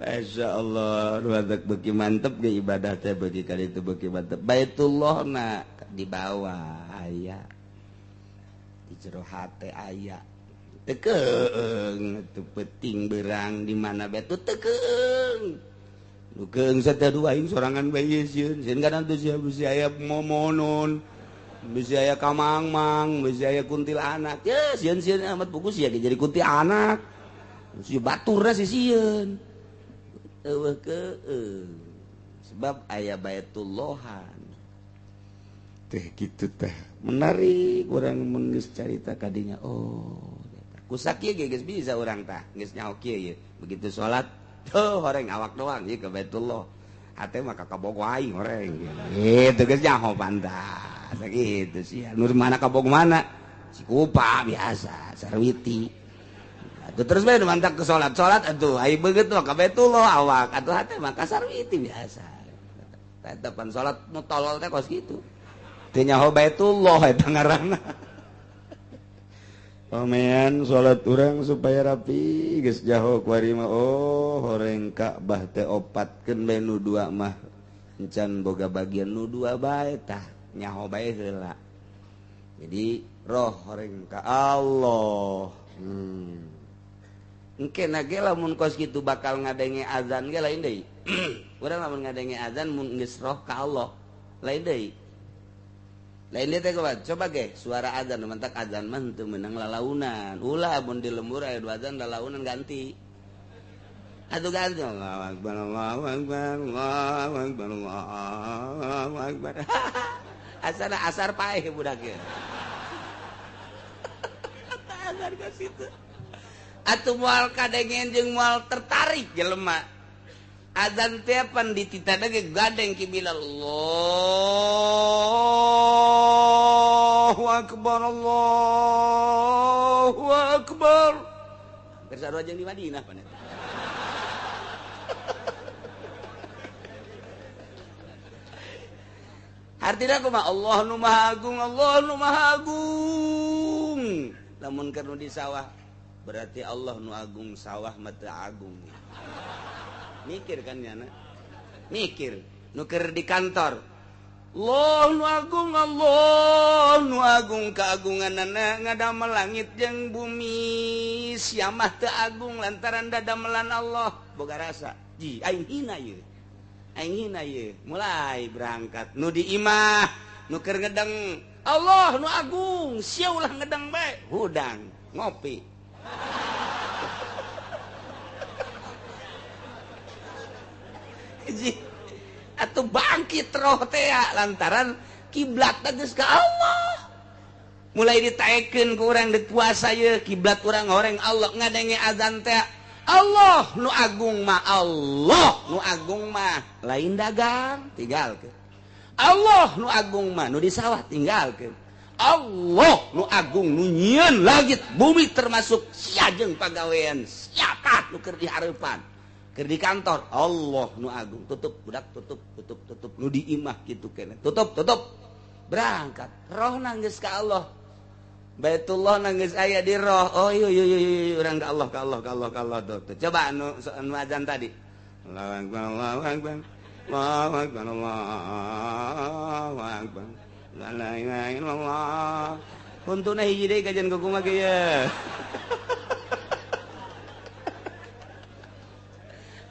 Masya Allah, nu beuki mantep ge ibadah teh beuki kali itu beuki mantep. Baitullah na di bawah aya. Di jero hate aya. Tekeung teu penting berang di mana bae teu tekeung. Nu keung teh aduh aing sorangan bae sieun. Sieun kana teu sia bisi aya momonon. Bisi aya kamangmang, bisi aya kuntilanak. Ya sieun-sieun amat pugus ya jadi kuntilanak. Si baturna si sieun. Eueuh keung. Sebab aya baitullahan. Teh kitu teh. Menarik urang mun geus carita kadinya. Oh, kusak ieu ge geus bisa urang tah, geus nyaho kieu ieu. Begitu salat, tuh horeng awak doang ieu ke Baitullah. Hate mah ka kabogo aing horeng. Gitu geus nyaho pantas. Sakitu sia. Nur mana kabogo mana? Cikupa biasa, Sarwiti. Atuh terus bae mantak ke salat. Salat atuh ai beungeut mah ka Baitullah awak, atuh hate mah ka Sarwiti biasa. Eta pan salat nu tolol teh kos kitu. Teu nyaho Baitullah eta ngaranna. Pamean salat urang supaya rapi geus jaho kuari mah oh horeng Ka'bah teh opatkeun bae nu dua mah encan boga bagian nu dua bae tah nyaho bae heula. Jadi roh horeng ka Allah. Engke na ge lamun kos kitu bakal ngadenge azan ge lain deui. Urang lamun ngadenge azan mun geus roh ka Allah lain deui. Lain dia teh coba ge suara azan mantak azan mah teu meunang lalaunan. Ulah mun di lembur aya dua azan lalaunan ganti. Atuh ganti Allahu akbar Allahu akbar Allahu akbar Allahu akbar. Asana asar paeh budak ge. Azan ka situ. Atuh moal kadengen jeung moal tertarik jelema. Azan teh pan dititana ge gandeng kibila Allahu akbar Allahu akbar. Hampir sarua jeung di Madinah pan eta. Artina kumaha Allah nu Maha Agung, Allah nu Maha Agung. Lamun keur nu di sawah berarti Allah nu agung, sawah mah teu agung. Mikir kan nyana, mikir nuker di kantor Allah nu agung, Allah nu agung, keagunganana ngadamel langit jeung bumi, siamah teu agung lantaran dadamelan Allah. Boga rasa ji aing hina ieu, aing hina ieu. Mulai berangkat nu di imah nu keur ngedeng Allah nu agung, sia ulah ngedeng bae hudang ngopi. Atau bangkit roh teh lantaran kiblat geus ka Allah. Mulai ditaekeun ku urang deuk puasa ye kiblat urang horeng Allah, ngadenge azan teh Allah nu agung mah, Allah nu agung mah lain dagang tinggalkeun. Allah nu agung mah nu di sawah tinggalkeun. Allah nu agung nu nyieun langit bumi termasuk sia jeung pagawean siapa nu keur di hareupan keur di kantor. Allah nu agung, tutup budak, tutup tutup tutup, nu di imah kitu keneh, tutup tutup, berangkat roh nangis ka Allah. Baitullah nangis aya di roh. Oh iya iya iya urang ka Allah, ka Allah, ka Allah, ka Allah. Tuh, tuh. Coba anu anu azan tadi. Allahu akbar Allahu akbar Allahu akbar Allahu akbar la ilaha illallah. Huntuna hiji deui kajian kumaha ge ye.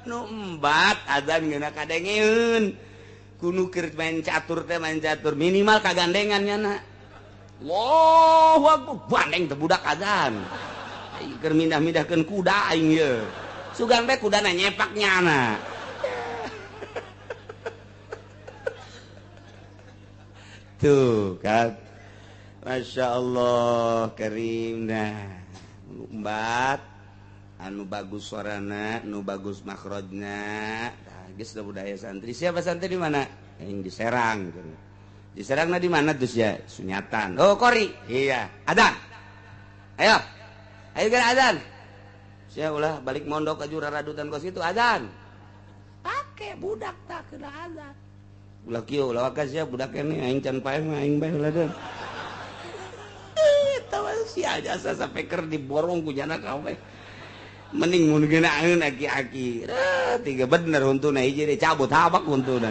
Nu embat azan geuna kadengeun kudu keur main catur teh, main catur minimal kagandengan nyana. Allahu akbar bandeng teh budak azan aing keur mindah-mindahkeun kuda aing ye sugan teh kudana nyepak nyana. Tuh kan Masya Allah karim. Nah embat anu bagus suarana, nu bagus makhrajna. Tah geus da budaya santri. Siapa santri di mana? Aing di Serang. Di Serangna di mana tuh sia? Sunyatan. Oh, kori. Iya, adzan. Ayo. Ayo geura adzan. Sia ulah balik mondok ka juraradutan kos kitu adzan. Pake budak tah kena adzan. Ulah kieu ulah wakas sia budak keneh aing can paeh mah aing bae ulah deun. Eta mah sia jasa sampe keur diborong ku jana kabeh. Mending mun geunaeun aki-aki. Tiga bener huntuna hiji deui cabut habak huntuna.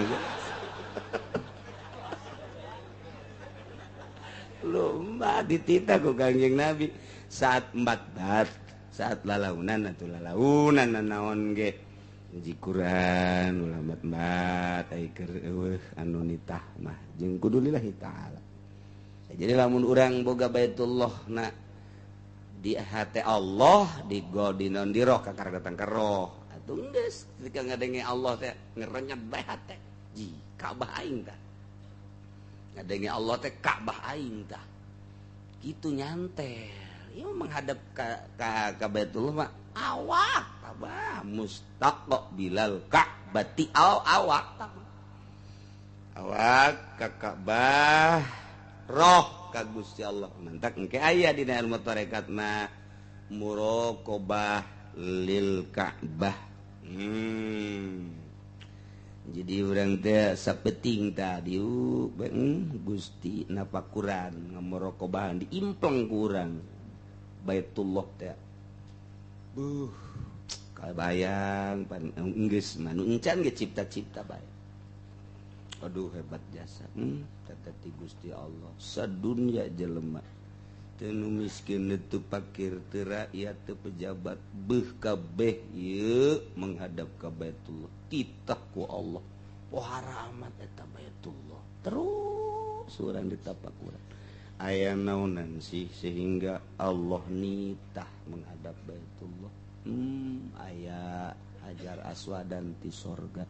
Lomba dititah ku Kangjeng Nabi saat embat bat, saat lalaunan atuh lalaunan naon ge. Ngaji Quran ulah mat ai keur eueuh anu nitah mah jeung kudu lillahi taala. Jadi lamun urang boga Baitullah na di hati Allah di go di non di roh kakar datang ke roh atuh geus ketika ngadenge Allah teh ngerenyet bae hate ji Ka'bah aing tah ngadenge Allah teh Ka'bah aing tah kitu nyantel ieu menghadap ka Baitullah mah awak tabah mustaqbilal bilal Ka'bati awak tabah awak ka Ka'bah roh ka Gusti Allah mantak engke aya dina ilmu tarekat mah muraqabah lil Ka'bah. Jadi urang teh sapeting tadi Gusti napakuran ngamuraqabahan diimpleng ku urang Baitullah teh. Buh, kabayang pan geus mah nu encan ge cipta-cipta bae. Aduh hebat jasa. Tadi Gusti Allah sadunya jelema teu nu miskin teu pakir teu rakyat teu pejabat beuh kabeh ieu menghadap ka Baitullah titah ku Allah pohara amat eta Baitullah terus urang ditapakuran aya naonan sih sehingga Allah nitah menghadap Baitullah. Aya Hajar Aswad dan ti sorga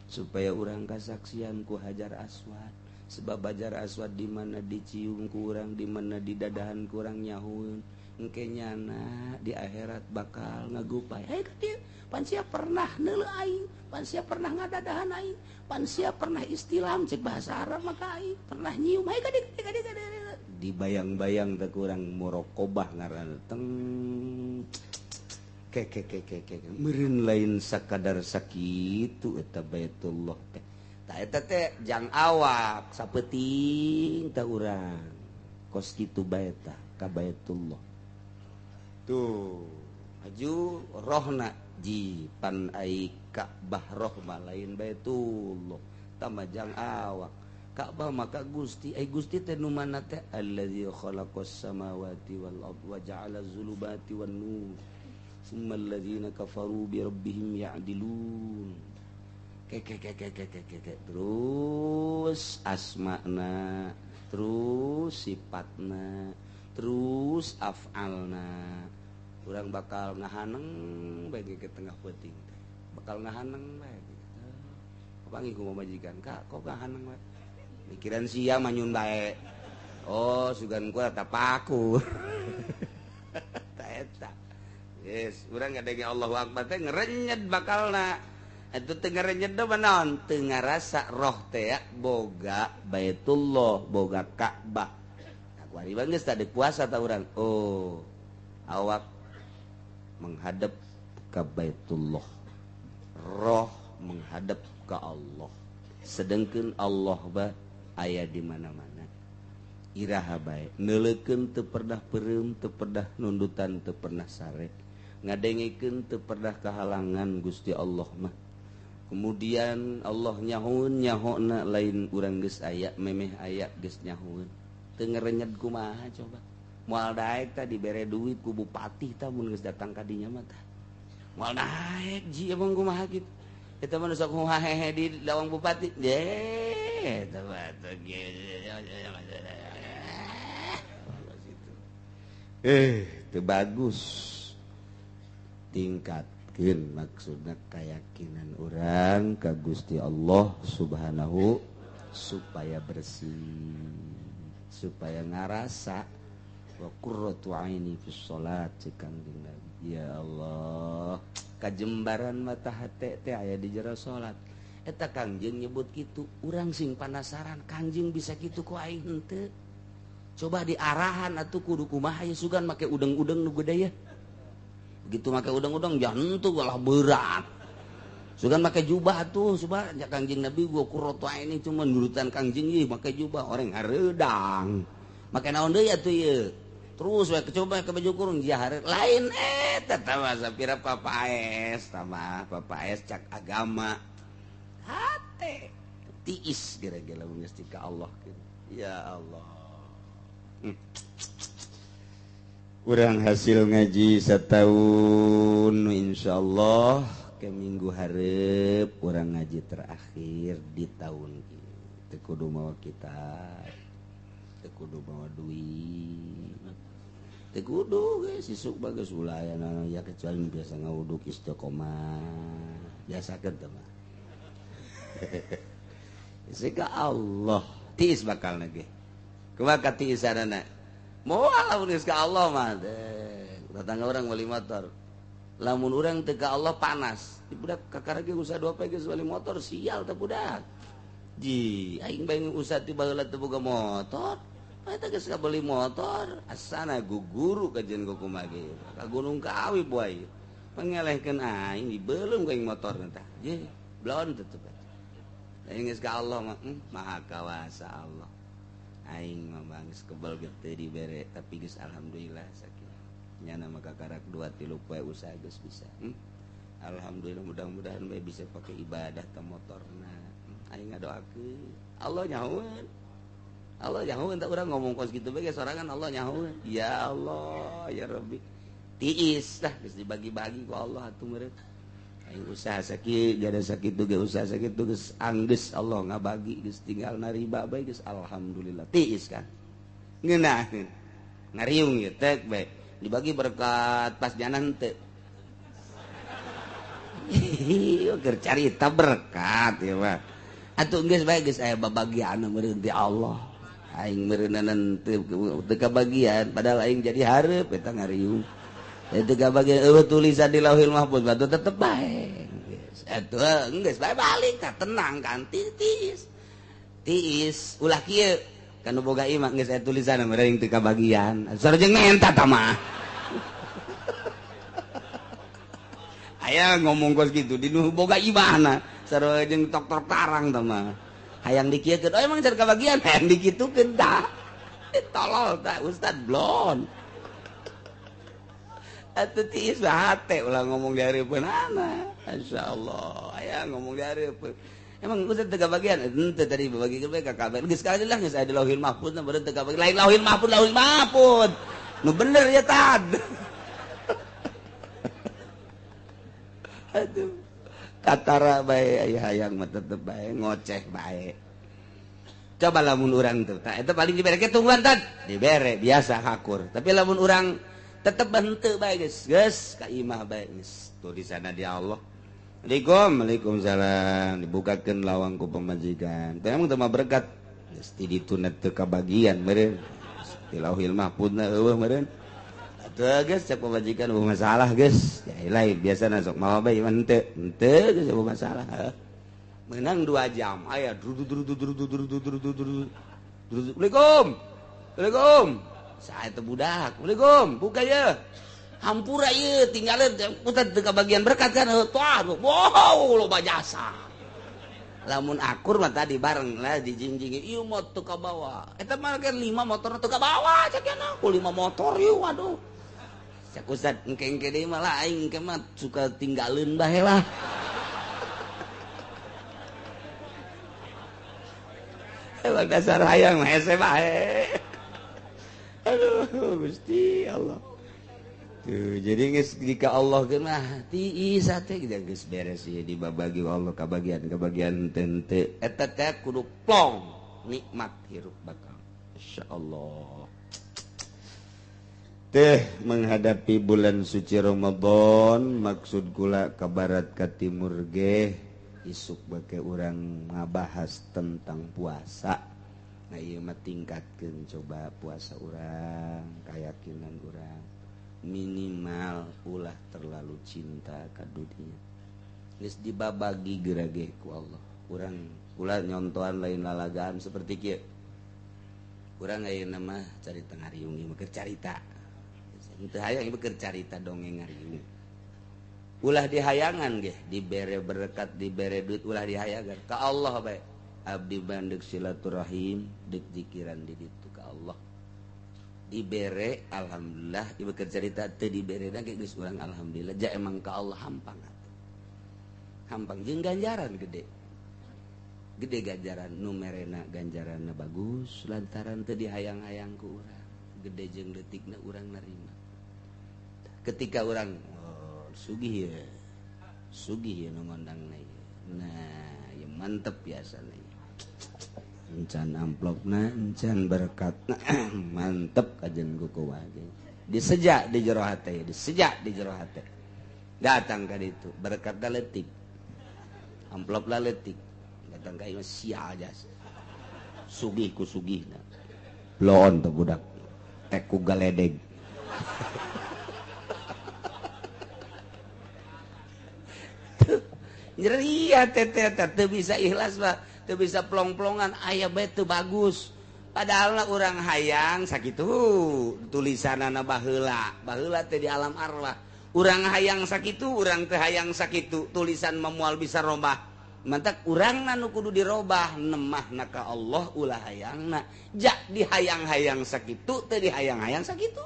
supaya urang kasaksian ku Hajar Aswad sebab Hajar Aswad di mana dicium kurang di mana didadahan kurang nyahueun engke nyana di akhirat bakal ngagupai hei ka dieu pan sia pernah neuleuh aing pan sia pernah ngadadahan aing pan sia pernah istilam cek bahasa Arab maka aing pernah nyium hei ka dieu ka dieu dibayang-bayang teh kurang muraqabah ngaranna teng keke meureun lain sakadar sakitu eta Baitullah teh. Tah eta teh jang awak sapeting tah urang kos kitu bae tah ka Baitullah. Tuh aju rohna ji pan ai Ka'bah roh mah lain Baitullah tah mah jang awak. Ka'bah maka Gusti ai Gusti teh nu mana teh allazi khalaqas samawati wal ardh wa ja'ala zulumati wan nur. Summal ladzina kafaru bi rabbihim ya'dilun. Ke terus asma'na, terus sifatna, terus af'alna. Urang bakal ngahaneng bae ke tengah peuting teh. Bakal ngahaneng bae gitu. Kapanggih ku pamajikan, "Kak, kok ngahaneng bae?" Mikiran sia manyun bae. Oh, sugan ku tapakur. Ta eta. Yes, urang ngadenge Allahu Akbar teh ngerenyet bakalna. Eta teu ngerenyet da naon? Teu ngarasa roh teh boga Baitullah, boga Ka'bah. Nah, kuari geus tadi puasa ta urang. Oh, awak menghadap ka Baitullah. Roh menghadap ka Allah. Sedengkeun Allah ba aya di mana-mana. Iraha bae neuleukeun teu pernah peureum, teu pernah nundutan, teu pernah sare. Ngadengekeun teu pernah kahalangan Gusti Allah mah. Kemudian Allah nyahueun nyahona lain urang geus aya memeh aya geus nyahueun. Teu ngerenyet kumaha coba. Moal daek tah dibere duit ku bupati tah mun geus datang ka dinya mah tah. Moal daek ji emang kumaha kitu. Eta mah nu sok hahehe di lawang bupati. Ye eta mah teh teu bagus. Tingkatkeun maksudna keyakinan urang ka Gusti Allah Subhanahu supaya bersih, supaya ngarasa wa qurratu aini fi shalat cek Kangjeng Nabi. Ya Allah, kajembaran mata hate teh aya di jero salat. Eta Kangjeng nyebut kitu, urang sing panasaran Kangjeng bisa kitu ku aing henteu. Coba diarahan atuh kudu kumaha ya sugan make udeng-udeng nu gede ya. Begitu make udeng-udeng jantu walah berat. Sugan make jubah tuh coba Kangjeng Nabi gua qurratu aini cuma nurutan Kangjeng ieu make jubah orang hareudang. Make naon deui atuh ieu? Terus we coba ke baju kurung jahar lain eta tah mah sapira papaes tah papaes cak agama. Hate tiis gara-gara geus ka Allah gitu. Ya Allah. Urang hasil ngaji setahun insyaallah ke minggu hareup urang ngaji terakhir di tahun ieu. Teu kudu mawa kitab, teu kudu mawa duit, teu kudu geus isuk bagus ulah aya ya kecuali biasa ngawuduk istiqomah biasakeun teh mah. Sika Allah tiis bakal ge kumaha katiisanana moal lamun geus ka Allah mah tetangga urang meuli motor lamun urang teu ka Allah panas di budak kakara ge usaha 2 poe geus meuli motor sial teh budak ji aing bae usaha ti baheula teu boga motor eta geus kabeli motor asana guguru kajian ku kumaha ge ka Gunung Kawi boy pangelehkeun aing dibeuleum ku aing motor tah je blon tetep aing geus ka Allah mah maha kawasa Allah aing mah geus kebel gede dibere tapi geus alhamdulillah sakitu nyana mah kakarak 2 3 poe usaha geus bisa. Alhamdulillah mudah-mudahan bae bisa pake ibadah ka motorna. Aing ngadoakeun Allah nyahoeun. Allah nyahoeun tah urang ngomong kos kitu bae ge sorangan Allah nyahoeun. Ya Allah ya Rabbi. Tiis tah geus dibagi-bagi ku Allah atuh meureun. Aing usaha sakieu gada sakitu ge usaha sakitu geus anggeus Allah ngabagi geus tinggal nariba bae geus alhamdulillah. Tiis kan. Ngeunaheun. Ngariung ieu teh bae. Dibagi berkat pas janan teu. Keur carita berkat ya mah. Atuh geus bae geus aya babagian meureun ti Allah. Aing meureunanan teu kabagian padahal aing jadi hareup eta ngariung. Teu kabagian eueuh tulisan di Lauhil Mahfuz batu tetep bae. Geus atuh geus bae balik tah tenang kan tiis. Tiis ulah kieu kan boga imah geus aya tulisan meureun teu kabagian. Sareng menta tah mah. Aya ngomong kos kitu di nu boga imahna sareng jeung tok-tok tarang tah mah. Hayang dikieukeun oh emang car kabagian hayang dikitukeun tah. Tolol tah ustad blon. Atuh tiis hate ulah ngomong di hareupeunana. Masyaallah aya ngomong di hareupeun. Emang ustad teu kabagian henteu tadi babagikeun bae ka kabeh. Geus sekali lah geus aya di Lauhil Mahfuz na beureun teu kabagian. Lain Lauhil Mahfuz Lauhil Mahfuz. Nu bener ya tad. Aduh katara bae aya hayang mah tetep bae ngoceh bae. Coba lamun urang tuh tah eta paling dibere ke tungguan tad dibere biasa hakur. Tapi lamun urang tetep henteu bae geus geus ka imah bae geus tulisanna di Allah. Assalamualaikum waalaikumsalam dibukakeun lawang ku pamajikan. Teh emang teu mah berkat geus ti dituna teu kabagian meureun. Di Lauhil Mahfuzna eueuh meureun. Atuh geus cek pamajikan eueuh masalah geus. Ya lain biasana sok mawa bae mah henteu. Henteu geus eueuh masalah. Menang 2 jam aya dru dru dru dru dru dru dru dru dru. Assalamualaikum. Assalamualaikum. Sae teh budak. Assalamualaikum. Buka ye. Hampura ieu tinggalin putar teu kabagian berkat kan tuah. Wow loba jasa. Lamun akur mah tadi bareng lah dijingjing ieu mah teu kabawa. Eta mah kan 5 motor teu kabawa cek nya ku 5 motor ieu waduh. Cek ustad engke-engke deui mah lah aing engke mah suka tinggalin bae lah. Emang dasar hayang mah hese bae. Aduh Gusti Allah. Tuh, jadi geus jika Allah ge mah tiis teh geus beres ieu dibabagi Allah kabagian teu eta teh kudu plong nikmat hirup bakal. Insyaallah. Teh menghadapi bulan suci Ramadan maksud kula ka barat ka timur ge isuk bake urang ngabahas tentang puasa. Nah ieu mah tingkatkeun coba puasa urang, kayakinan urang. Minimal ulah terlalu cinta ka dunia. Geus dibabagi geura ge ku Allah. Urang ulah nyontohan lain lalagaan seperti kieu. Urang ayeuna mah carita ngariung ieu mah keur carita. Henteu hayang ieu keur carita dongeng ngariung. Ulah dihayangan ge, dibere berkat, dibere duit ulah dihayangan ka Allah bae. Abdi bandek silaturahim, deuk zikiran di ditu ka Allah. Dibere alhamdulillah, ieu keur carita teu diberena ge geus urang alhamdulillah, ja emang ka Allah hampang atuh. Hampang jeung ganjaran gede. Gede ganjaran nu merena ganjaranna bagus lantaran teu dihayang-hayang ku urang. Gede jeung leutikna urang narima. Ketika urang sugih ya, Sugih ya nu ngondangna. Nah, ya mantep biasana. Encan amplopna, encan berkatna, mantep kajen ku kumaha ge. Disejak di jero hate, disejak di jero hate. Datang ka ditu, berkatna leutik. Amplopna leutik. Datang ka ieu sia jasa. Sugih ku sugihna. Bloon teh budak. Tek ku galedeg. Nyeri hate teh teu bisa ikhlas mah. Teu bisa plong-plongan aya bae teu bagus. Padahal urang hayang sakitu tulisanana baheula. Baheula teh di alam arwah. Urang hayang sakitu, urang teu hayang sakitu, tulisan mah moal bisa robah. Mantak urangna nu kudu dirobah, nemahna ka Allah ulah hayangna. Jak dihayang-hayang sakitu, teu dihayang-hayang sakitu.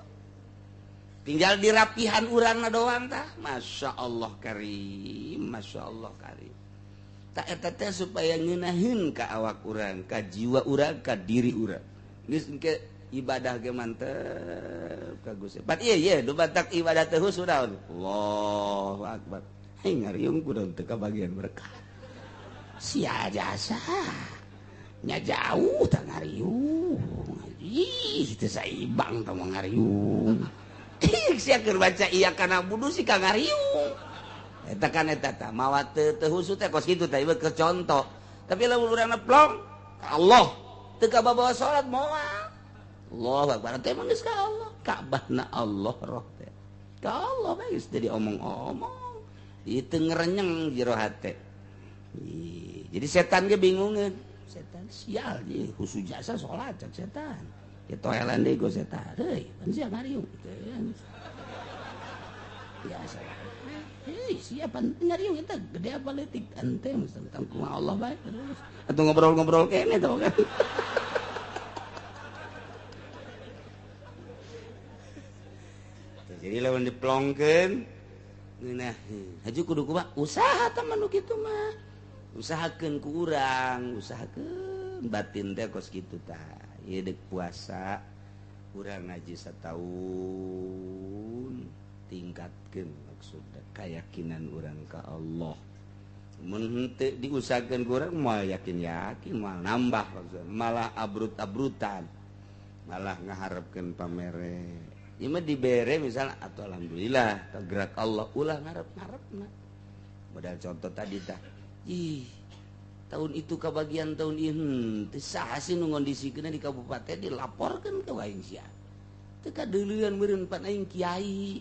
Tinggal dirapihan urangna doang tah. Masya Allah karim, Masya Allah karim. Tak eta teh supaya ngeunaheun ka awak urang, ka jiwa urang, ka diri urang. Geus engke ibadah ge mantep ka Gusti. Pat ieu ye du batak ibadah teh sudah. Allahu akbar. Hei ngariung kudu teu kabagian berkah. Sia jasa. Nya jauh tah ngariung. Ih teu saibang tah ngariung. Ih sia keur baca iya kana budu si ka ngariung. Eta kan eta tah mawa teu husu teh kos kitu tah ieu ke contoh. Tapi lamun urangna plong ka Allah teu kababawa salat moal. Allahu akbar teh mah geus ka Allah. Ka'bahna Allah roh teh. Ka Allah bae geus teu diomong-omong. Ieu teu ngerenyeng jero hate. Jadi setan ge bingungeun. Setan sial ye husu jasa salat cek setan. Ye toelan deui go setan. Heuy, pan sia ngariung. Biasa. Hei, siapa ngariung eta gede apa leutik ente tentang kumaha Allah bae terus. Atau ngobrol-ngobrol kene tau kan. Jadi lawan diplongkeun ngeunah. Haju kudu kumaha usaha tah mah nu kitu mah. Usahakeun ku urang, usahakeun batin teh kos kitu tah. Ieu deuk puasa urang ngaji sataun tingkatkeun maksudna keyakinan urang ka Allah. Mun henteu diusahakeun ku urang moal yakin-yakin, moal nambah maksudna, malah abrut-abrutan, malah ngaharepkeun pamere. Ieu mah dibere misalnya atau alhamdulillah gerak Allah ulah ngarep-ngarepna. Modal contoh tadi tah. Ih, tahun itu kabagian tahun ieu teu saha sih nu ngondisikeunna di kabupaten dilaporkeun ka aing sia. Teu kadeuleuan meureun pan aing kiai.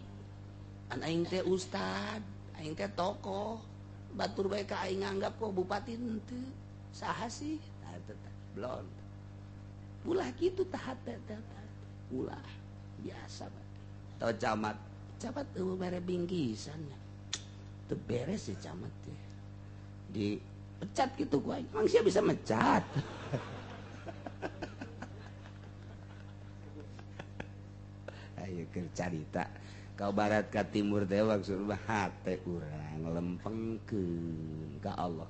An aing teh ustad, aing teh tokoh, batur bae ka aing nganggap kok bupati henteu. Saha sih? Tah teh blon. Ulah kitu tah teh teh. Ulah biasa bae. Tau camat, camat eueuh mere bingkisan. Teu beres si camat teh. Dipecat gitu ku aing. Emang sia bisa mecat. Ayo keur carita. Kau barat ka timur teh maksud mah hate urang lempengkeun ka Allah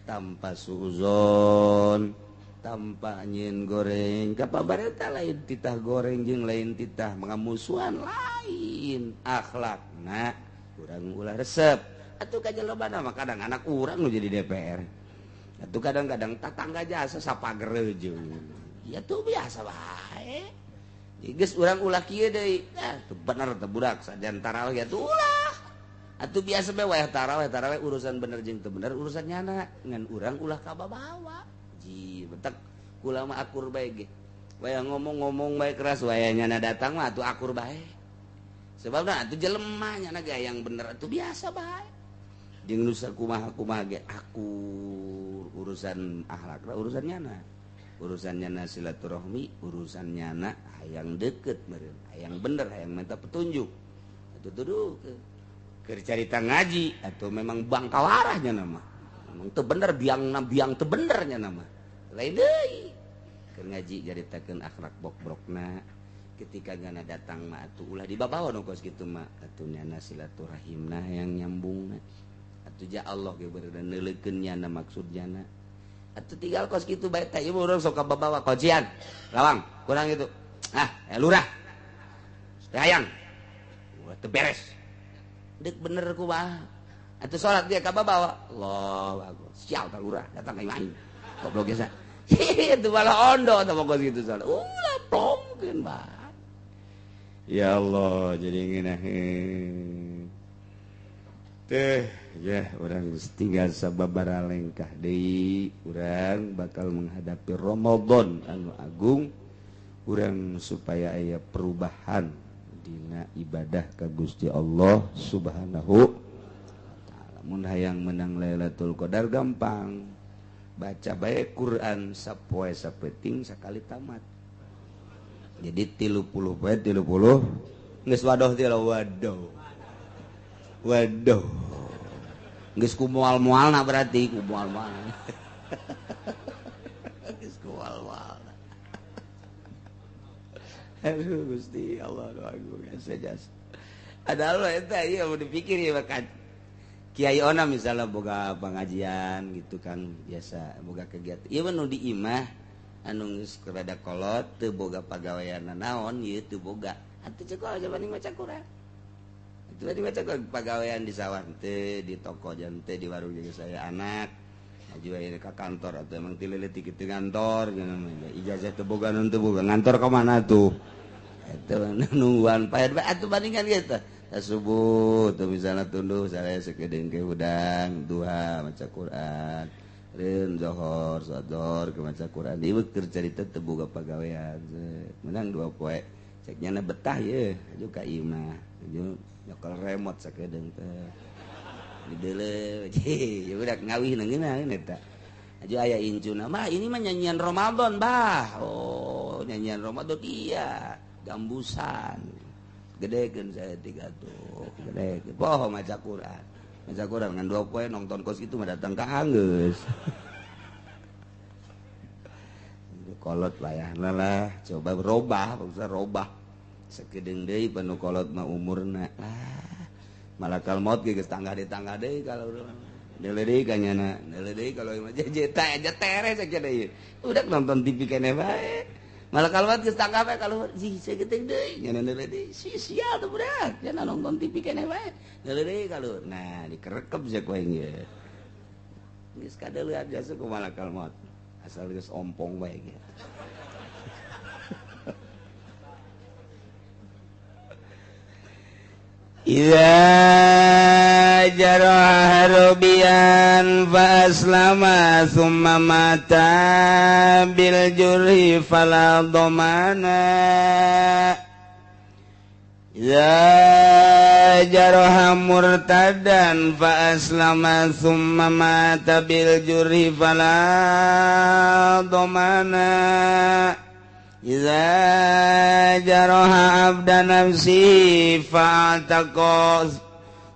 tanpa suuzon, tanpa nyieun goreng. Ka pabareta lain titah goreng jeung lain titah ngamusuhan lain akhlakna urang ulah resep. Atuh ka jelema mah kadang anak urang nu jadi DPR. Atuh kadang-kadang tatangga jasa sapagerejeun. Ya tuh biasa bae. Geus urang ulah kieu deui. Nah, teu bener teu budak sajan tarawih atuh ulah. Atuh biasa bae wayah tarawih, tarawih urusan bener jeung teu bener urusan nyana. Ngan urang ulah kababawa. Ji, betek kula mah akur bae ge. Wayah ngomong-ngomong bae keras wayah nyana datang mah atuh akur bae. Sebabna atuh jelema nyana ge yang bener atuh biasa bae. Jeung nu sakumaha-kumaha ge akur urusan akhlakna urusan nyana. Urusan nyana silaturahmi, urusan nyana hayang deket meureun, hayang bener, hayang minta petunjuk. Atuh tuduh keur carita ngaji atau memang bangkawarah nyana mah. Memang teu bener biangna biang teu bener nyana mah. Lain deui. Keur ngaji caritakeun akhlak bok-brokna. Ketika nyana datang mah atuh ulah dibabawa nu kos kitu mah. Atuh nyana silaturahimna hayang nyambungna. Atuh ja Allah ge beureuh neuleukeun nyana maksud nyana. Atuh tinggal kos kitu bae teh ieu urang sok kababawa kojian. Lawang kurang itu. Ah, lurah. Teu hayang. Wah, teu beres. Deuk bener kumaha. Atuh salat dia ka babawa. Allahu akbar. Sial ka lurah datang ka aing. Goblok geus. Itu malah ondo tah pokok gitu salat. Ulah plongkeun bae. Ya Allah, jadi ngeunaheun. Teh, ya urang tinggal sababaraha lengkah deui, urang bakal menghadapi Ramadan anu agung. Urang supaya aya perubahan dina ibadah ka Gusti Allah Subhanahu wa taala. Mun hayang menang Lailatul Qadar gampang. Baca bae Quran sapoe sapeting sakali tamat. Jadi 30 poe 30 geus wadoh teh wadoh. Waduh. Geus ku moal-moalna berarti ku moal-moalna. Geus ku moal-moalna. Aduh Gusti Allah agung saja. Ada Allah eta ieu mau dipikir ya kan. Kiai ona misalnya boga pengajian gitu kan biasa boga kegiatan. Ieu mah nu di imah anu geus rada kolot teu boga pagawean naon ieu teu boga. Atuh cek aja banding maca Quran. Atuh banding maca pagawean di sawah teu, di toko jan teu, di warung jeung saya anak. Maju aja ke kantor atau emang tileletik itu ngantor ijazah teu boga nun teu boga ngantor ke mana tuh itu nungguan payah atuh bandingkan gitu subuh tuh misalnya tunduh saya sekedeng ke hudang duha maca Quran reun zohor salat zohor ke maca Quran ieu keur carita teu boga pagawean menang dua poe cek nyana betah ye aju ka imah aju nyokel remote sakedeung teh didele ya udah ngawih ngeunah eta aju aya incuna mah ini mah nyanyian Ramadan bah. Oh nyanyian Ramadan iya gambusan gedekeun saya tiga tuh gedekeun poho maca Quran maca Quran ngan dua poe nonton kos kitu mah datang ka anggeus kolot wayahna lah coba robah bangsa robah sakedeung deui panu kolot mah umurna lah malakal maut geus tangga deui tangga deui kalau deuleu deui ka nyana deuleu deui kalau mah jeta aja tere saja deui udah nonton TV keneh bae malakal maut geus tangga bae kalau sih sakedeung deui nyana deuleu deui si sial tuh budak nyana nonton TV keneh bae deuleu deui kalau nah dikerekep sia ku aing ye geus kadeuleut jasa ku malakal maut asal geus ompong bae gitu. Iza jaraha rubian fa aslama thumma mata bil jurhi fala dhamana. Iza jaraha murtadan fa aslama thumma mata bil jurhi fala dhamana. Iza jaraha abda nafsi fa'ataqa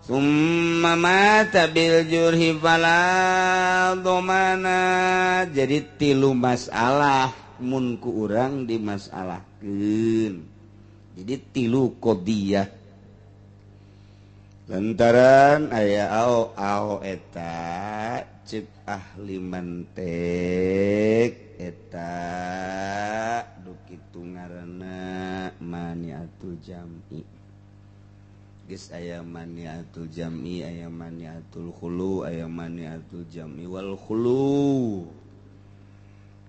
summa mata bil jurhi fala dhamana. Jadi tilu masalah mun ku urang dimasalahkeun. Jadi tilu qadiyah. Lantaran aya ao ao eta cek ahli mantek eta kitu ngaranna maniatul jam'i. Geus aya maniatul jam'i, aya maniatul khulu, aya maniatul jam'i wal khulu.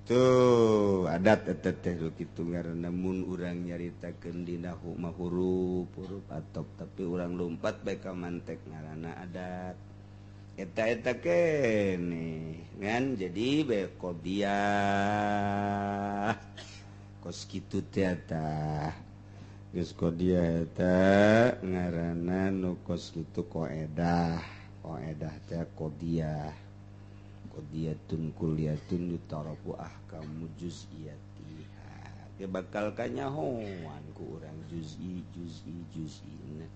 Tuh adat eta teh kitu ngaranna mun urang nyaritakeun dina huruf huruf atop tapi urang lompat bae ka mantek ngaranna adat. Eta-eta keneh ngan jadi bae qadiyah. Kos kitu teh tah geus qadiyah eta ngaranna nu kos kitu qaedah. Qaedah teh qadiyah. Qadiyatun kulliyatun yutarafu ahkamu juz'iyatiha. Ge bakal kanyahoan ku urang juz'i juz'i juz'ina.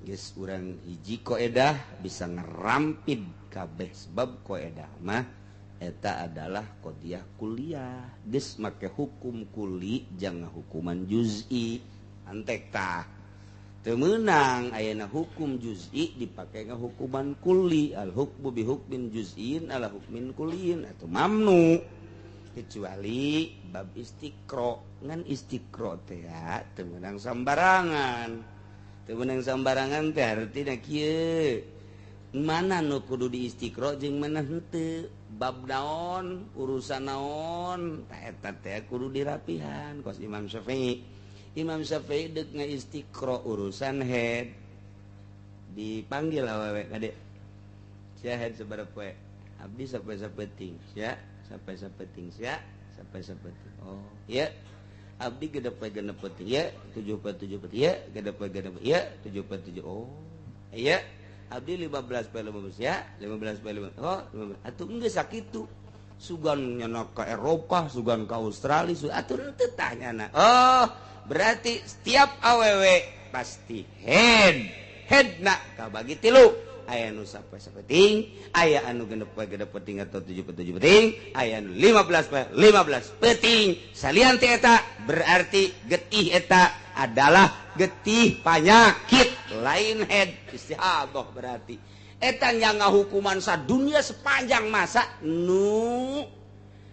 Geus urang hiji qaedah bisa ngerampid kabeh sebab qaedah mah eta adalah qadiyah kuliah. Geus make hukum kuli jangan hukuman juz'i. Antek tah teu meunang ayeuna hukum juz'i dipake ngahukuman kuli. Al hukmu bi hukmin juz'in ala hukmin kuliin atau mamnu kecuali bab istiqro. Ngan istiqro teh teu meunang sambarangan. Teu meunang sambarangan teh artina kieu. Mana nu kudu diistiqro jeung mana henteu, bab naon, urusan naon, tah eta teh kudu dirapihan kos Imam Syafi'i. Imam Syafi'i deuk ngaistiqro urusan head dipanggil awewe kade. Sia head sabaraha poe? Abdi sampai sapeting, sia sampai sapeting, sia sampai sapeting. Oh, iya. Abdi gede poe genep peuting, ya 7 poe 7 peuting, ya gede poe genep, ya 7 poe 7. Oh, iya. Abdi 15 poe 15 ya, 15 poe 15. Oh, 15. Atuh geus sakitu. Sugan nyana ka Eropa, sugan ka Australia, atuh henteu tah nyana. Oh, berarti setiap awewe pasti head. Headna kabagi tilu. Aya nu sampai sapeting, aya anu genep poe genep peuting atau 7 poe 7 peuting, aya anu 15 poe 15 peuting. Salian ti eta berarti getih eta adalah getih penyakit lain head istihadah berarti. Eta yang ngahukuman sadunia sepanjang masa nu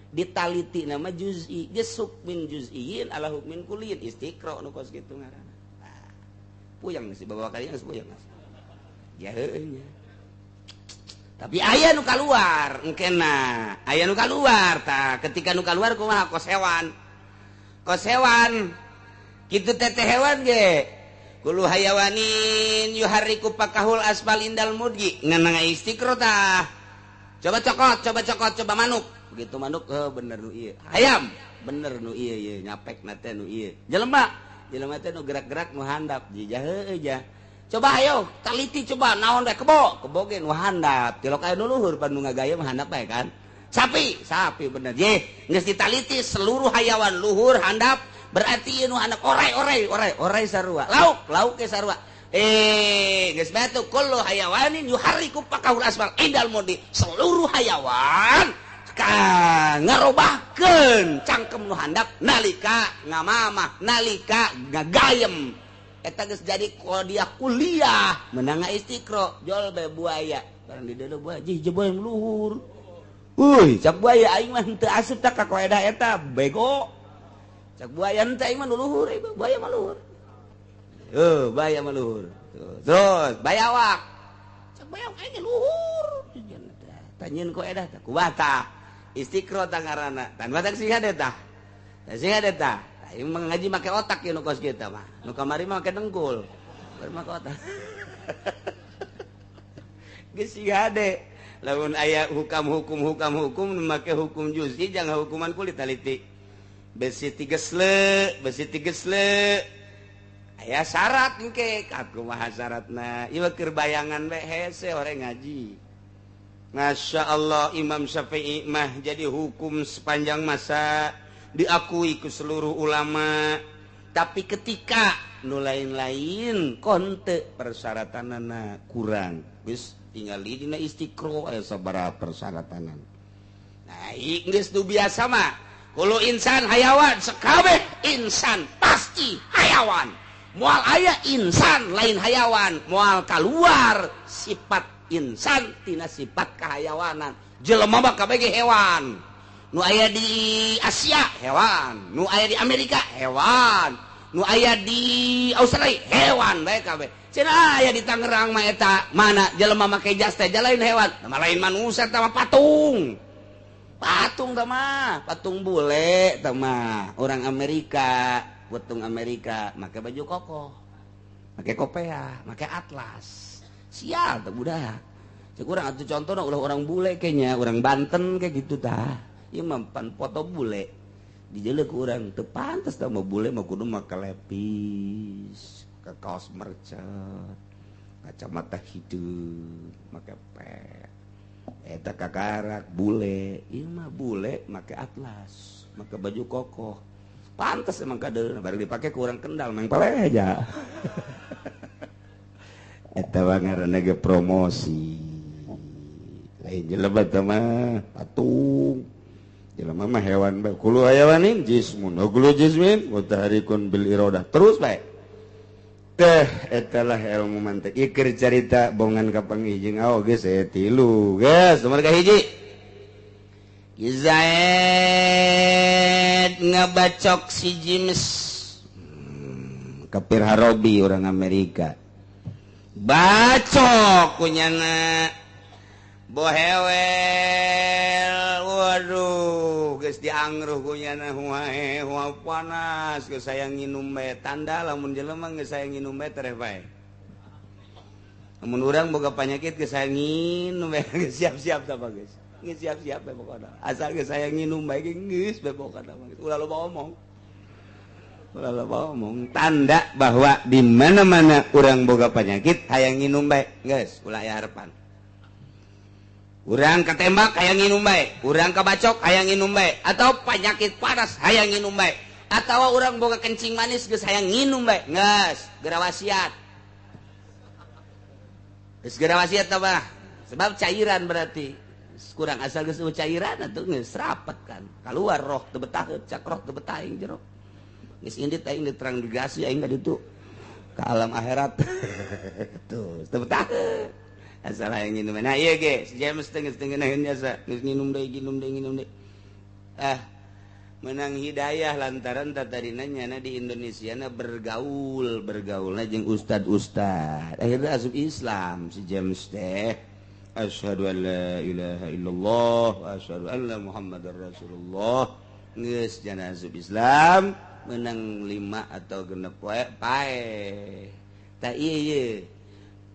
ditaliti nama juz'i geus hukmin juz'iyin ala hukmin kulliyin istiqra nu kos kitu ngaranna. Puyeng sih bawa kali geus puyeng. Ya heueuh nya. Tapi aya nu kaluar engkena, aya nu kaluar tah ketika nu kaluar kumaha kos hewan. Kos hewan kitu teteh hewan ge. Kullu hayawanin yuharriku pakahul asfal indal mudgi ngan istiqro tah. Coba cokot, coba cokot, coba manuk. Begitu manuk bener nu ieu. Hayam bener nu ieu ieu nyapekna teh nu ieu. Jelema, jelema teh nu gerak-gerak nu handap jijah heueuh jah. Coba ayo taliti coba naon bae kebo, kebo ge nu handap. Tilok aya nu luhur pan nu ngagaya mah handap bae kan. Sapi, sapi bener. Ye, geus ditaliti seluruh hayawan luhur handap berarti ieu nu handap orai orai orai orai sarua. Lauk, lauk ge sarua. Geus batu kullu hayawanin yuharriku pakahul asfal indal mudi. Seluruh hayawan ka ngarobahkeun cangkem nu handap nalika ngamamah nalika ngagayem. Eta geus jadi dia kuliah menang istiqro jol bae buaya barang di deuleu buaya jih jeboy luhur. Uy, cak buaya aing mah henteu asup tah ka koedah eta bego. Cak buaya henteu aing mah nu luhur, buaya mah luhur. Heuh, buaya mah luhur. Terus bayawak. Cak bayawak aing luhur. Tanyeun koedah tah kumaha tah? Istiqro tah ngaranna. Tan batak sing hade tah. Sing hade tah. Aing mah ngaji make otak ieu nu kos kieu mah. Nu kamari mah make dengkul. Baru make otak. Geus sing hade. Lamun aya hukam hukum hukum make hukum juz'i jangan hukuman kulit taliti. Besi tigesle, besi tigesle. Aya syarat engke, kumaha syaratna? Ieu keur bayangan bae hese orang ngaji. Masya Allah Imam Syafi'i mah jadi hukum sepanjang masa diakui ke seluruh ulama. Tapi ketika nu lain-lain konte persyaratanana kurang. Geus tinggal dina istiqro aya sabaraha persyaratanan. Nah, geus nu biasa mah kullu insan hayawan, sakabeh insan pasti hayawan. Moal aya insan lain hayawan, moal kaluar sifat insan tina sifat kahayawanan. Jelema mah kabeh hewan. Nu aya di Asia hewan, nu aya di Amerika hewan, nu aya di Australia hewan bae kabeh. Cenah aya di Tangerang mah eta mana jelema make jas teh lain hewan, mah lain manusia teh mah patung. Patung teh mah, patung bule teh mah, orang Amerika, patung Amerika make baju kokoh, make kopiah, make atlas. Sial teh budak. Cek urang atuh contohna ulah orang bule kayaknya, orang Banten kayak gitu tah. Ieu mah pan foto bule. Dijeuleuh ku urang teu pantes tah mah bule mah kudu make lepis, ke kaos mercet, kacamata hideung, make pet. Eta kakarak bule, ieu mah bule make atlas, make baju kokoh. Pantes emang kadeuleuh bareng dipake ku urang Kendal mah paleh aja. Eta mah ngaranna ge promosi. Lain jelema teh mah patung. Jelema mah hewan bae. Kullu hayawanin jismun, wa kullu jismin mutaharrikun bil iradah. Terus bae. Teh eta lah ilmu mantik. Ieu keur carita bongan ka panggih jeung awo geus aya tilu. Geus nomor kahiji. Zaid ngabacok si James. Kafir Harobi orang Amerika. Bacok kunyana bohewel, waduh, geus diangruh kunyana wae panas, geus hayang nginum bae. Tanda lamun jelema geus hayang nginum bae tereh bae. Lamun urang boga panyakit geus hayang nginum bae, geus siap-siap tah geus. Geus siap-siap bae pokona. Asal geus hayang nginum bae geus bae pokona. Ulah loba omong. Ulah loba omong. Tanda bahwa di mana-mana urang boga penyakit hayang nginum bae, geus ulah aya harapan. Urang ketembak hayang nginum bae, urang kebacok hayang nginum bae, atau penyakit panas hayang nginum bae, atau urang boga kencing manis geus hayang nginum bae, geus geura wasiat. Geus geura wasiat tah, sebab cairan berarti kurang asal geus cairan atuh geus rapat kan. Keluar roh teu betah, cak roh teu betah aing jero. Geus indit aing ditransmigrasi aing ka ditu ka alam akhirat. Tuh, teu betah. Asal hayang nginum. Nah ieu ge si James teh geus teu ngeunaheun jasa, geus nginum deui, nginum deui, nginum deui. Ah, menang hidayah lantaran tatadina nyana di Indonesia na bergaul, bergaulna jeung ustad-ustad. Akhirnya asup Islam si James teh. Asyhadu an la ilaha illallah wa asyhadu anna Muhammadar Rasulullah. Geus jana asup Islam, menang 5 atau 6 poe paeh. Tah ieu ieu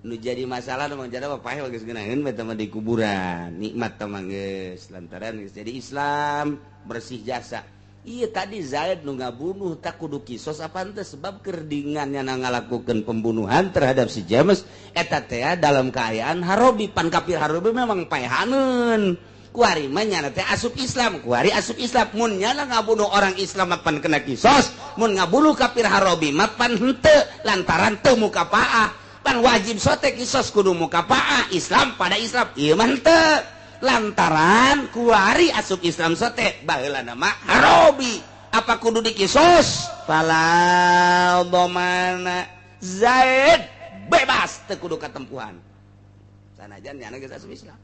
nu jadi masalah nu jadi apa paeh geus ngeunaheun bae teh di kuburan. Nikmat teh mah geus lantaran geus jadi Islam, bersih jasa. Iya tadi Zaid nu ngabunuh tak kudu kisos apa henteu, sebab kerdingannya na ngalakukeun pembunuhan terhadap si James eta teh dalam keadaan harobi, pan kafir harobi memang paehaneun. Kuari mah nyana teh asup Islam, kuari asup Islam. Mun nyana ngabunuh orang Islam mah pan kena kisos, mun ngabunuh kafir harobi mah pan henteu lantaran teu mukafaah. Pan wajib sote kisos kudu mukafaah Islam pada Islam. Ieu mah henteu lantaran kuari asup Islam sote baheula nama harobi. Apa kudu dikisos? Fala dhamana Zaid bebas teu kudu katempuhan. Sanajan nyana geus asup Islam.